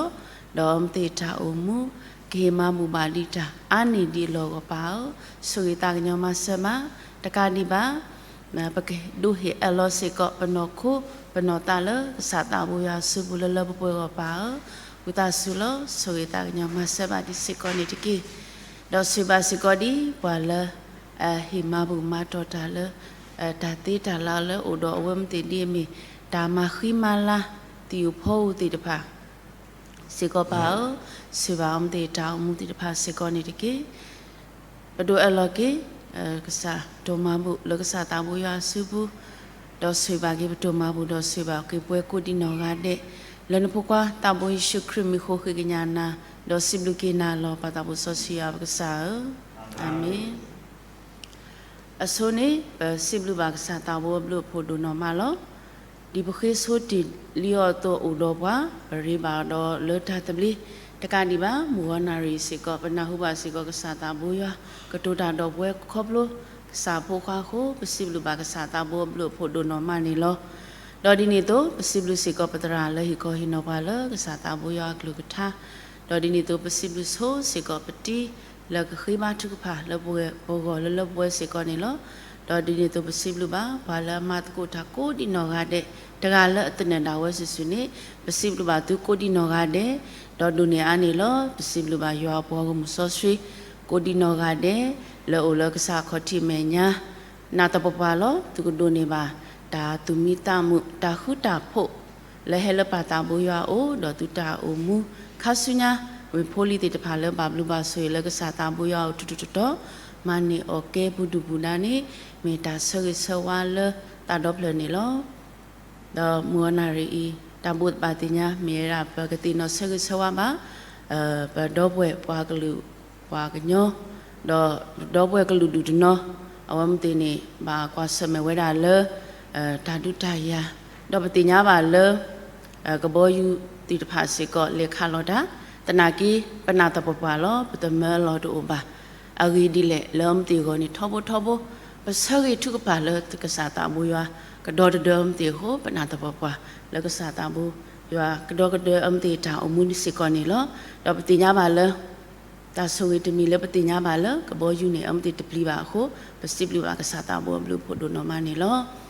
ဒီးအဝဲသ့ၣ်တၢ်အိၣ်မူ ကဟ့ၣ်မၤဘူၣ်ဘၣ်ဒံးတၢ်အါန့ၢ်ဒံးအလီၢ်အဂီၢ်ပၢ်ဧၢ, ဆိၣ်ဂ့ၤသးကညီၤမၤစၢၤဘၣ်. တကးဒံးဘၣ် ပကဒိးဟ့ၣ်အၢၣ်လီၤစ့ၢ်ကီး ပနီၢ်ခိ ပနီၢ်သးလၢကစၢ်သးဘိယွၤအစုပူၤလၢလၢပှဲၤပှဲၤအဂီၢ်ပၢ်ဧၢ, ဝံသးစူၤလီၤ. ဆိၣ်ဂ့ၤသးကညီၤမၤစၢၤဘၣ်ဒံးစ့ၢ်ကီးန့ၣ်တက့ၢ်. ဒီးဆိၣ်ဂ့ၤဘၣ်စ့ၢ်ကီးဒ်ပှၤလၢ ဟ့ၣ်မၤဘူၣ်မၤတီၢ်တၢ်လၢ တၢ်သ့တၢ်လၢလၢအိၣ်ဒီးအဝဲမ့ၢ်သ့ၣ်ဒ်အမ့ၢ် တၢ်မၤဃံမၤလၤ သံၣ်ဧိၤဖီဧိၤသ့ၣ်တဖၣ် စ့ၢ်ကီးပၢ်ဧၢ, ဆိၣ်ဂ့ၤဘၣ်အဝဲမ့ၢ်သ့ၣ်တၢ်အိၣ်မူသ့ၣ်တဖၣ်စ့ၢ်ကီးန့ၣ်တက့ၢ်. ပဒိးအၢၣ်လီၤက့ၤ ကစၢ်တိၢ်မၤဘူၣ်လၢကစၢ်သးဘိယွၤအစုပူၤ, ဒီးဆိၣ်ဂ့ၤဘၣ်က့ၤပတိၢ်မၤဘူၣ် ဒီးဆိၣ်ဂ့ၤဘၣ်က့ၤပှၤကိးဒံးနီၢ်ဂၤဒဲး, လၢနဖိခွါသးဘိယ့ၣ်ၡူးခရံာ်မံၤဃိဃ့ကညးနၤ, ဒီးစံးဘျုးက့ၤနၤလီၤ ပၢ်သးဘိစီဆှံယွၤပကစၢ်ဧၢ, အၤမ့ၣ်. အဆိန့ၣ် ပစံးဘျုးဘၣ်ကစၢ်သးဘိအဘျုးအဖှိၣ်ဒိၣ်နီၢ်မးလီၤ. ဒ်ပဃ့ဆိတ့ၢ်လံအီၤအသိးအိၣ်ဒီးပှၤ, ပရ့ဘၣ်အီၤဒီးလၢတၢ်သဘျ့, တကးဒံးဘၣ် မုၢ်ဂီၤနၣ်ရံၣ်စ့ၢ်ကီး ပနၢ်ဟူဘၣ်စ့ၢ်ကီးကစၢ်သးဘိယွၤ ကတိၤတၢ်ဒီးပဝဲခီဖျိ ကစၢ်ဖိခွါအဃိ ပစံးဘျုးဘၣ်ကစၢ်သးဘိအဘျုးအဖှိၣ်ဒိၣ်နီၢ်မးန့ၣ်လီၤ. ဒီးဒ်န့ၣ်အသိး ပစံးဘျုးစ့ၢ်ကီးပသရၣ်လၢဟ့ၣ်ခီဟ့ၣ်နီၤပှၤလၢကစၢ်သးဘိယွၤအကလုၢ်ကထါ, ဒီးဒ်န့ၣ်အသိး ပစံးဘျုးဆိစ့ၢ်ကီးပတံၤ လၢကဃ့ဘါထုကဖၣ်လၢပဂီၢ်လၢလၢပှဲၤပှဲၤစ့ၢ်ကီးန့ၣ်လီၤ. ဒီးဒ်န့ၣ်အသိး ပစံးဘျုးဘၣ် ပှၤလၢအမၤသကိးတၢ်ကိးဒံးနီၢ်ဂၤဒဲး, တဂၤလၢအသနၢၣ်ဒၣ်ဝဲစုာ်စုာ်န့ၣ် ပစံးဘျုးဘၣ်သုကိးဒံးနီၢ်ဂၤဒဲး, ဒီးဒိၣ်န့ၢ်အါန့ၢ်လီၤ. ပစံးဘျုးဘၣ်ယွၤအပှၤဂီၢ်မုၢ်စီဆှံ ကိးဒံးနီၢ်ဂၤဒဲး လၢအိၣ်လၢကစၢ်ခီၣ်ထံးမဲာ်ညါ နၢ်တပှၤပှၤလီၤ. သုကဒိးန့ၢ်ဘၣ် တၢ်သူၣ်မံသးမုာ် တၢ်ဃူတၢ်ဖိး လၢဟဲလၢပၢ်သးဘိယွၤအအိၣ် ဒီးသုတၢ်အိၣ်မူ ခါဆူညါ မ့ၢ်ဖိလံၤသ့ၣ်တဖၣ်လၢဘၣ်ဘျုးဘၣ်ဆိၣ်ဂ့ၤလၢကစၢ်သးဘိယွၤအအိၣ်ထူထူတီတီ, မၤန့ၢ်အီၣ်ကဲပူၤဒုၣ်ပူၤဒါန့ၣ် မ့ၢ်တၢ်ဆၢဂ့ၤဆၢဝါလၢသးဒီဖျၢၣ်န့ၣ်လီၤ. ဒီးမုၢ်ဂီၤနၣ်ရံၣ်အံၤ တၢ်ဘိးဘၣ်သ့ၣ်ညါ မ့ၢ်ဝဲဒၣ်ပကသ့ၣ်နီၣ်ဆၢဂ့ၤဆၢဝါဘၣ် ပဒီပုၢ်ဝဲၢ်ပှၤကလုာ်ပှၤကညီ, ဒီးဒီပုၢ်ဝဲၢ်ကလုာ်ဒူၣ်တနီၤ, အဝဲမ့ၢ်သ့ၣ်န့ၣ် ဘၣ်ကွၢ်ဆၢၣ်မဲာ်ဝဲဒၣ်လၢ တၢ်ဒုးတၢ်ယၤ, ဒီးပသ့ၣ်ညါဘၣ်လၢ ကဘီယူၤသ့ၣ်တဖၣ်စ့ၢ်ကီး လဲၤခးလီၤတၢ်, သနာ်က့ ပနၢ်တပှၤပှၤလီၤ ပတမၢအလီၢ်တအိၣ်ဘၣ်. အဂ့ၢ်ဒ်လဲၣ် လၢအမ့ၢ်သ့ၣ်အဂီၢ်န့ၣ် ထီဘိထီဘိ ပဆၢဂ့ၤထုကဖၣ်လၢကစၢ်သးဘိယွၤ ကဒီသဒၢအမ့ၢ်သ့ၣ်အဃိ ပနၢ်တပှၤပှၤ လၢကစၢ်သးဘိယွၤ ကဒီသဒၢအမ့ၢ်သ့ၣ်တၢ်အိၣ်မူန့ၣ်စ့ၢ်ကီးန့ၣ်လီၤ. ဒီးပသ့ၣ်ညါဘၣ်လၢ တၢ်ဆိၣ်ဂ့ၤတမံၤလၢပသ့ၣ်ညါဘၣ်လၢ ကဘီယူၤန့ၣ် အမ့ၢ်သ့ၣ်တပျံၤဘၣ်အဃိ ပစံးဘျုးဘၣ်ကစၢ်သးဘိအဘျုးအဖှိၣ်ဒိၣ်နီၢ်မးန့ၣ်လီၤ.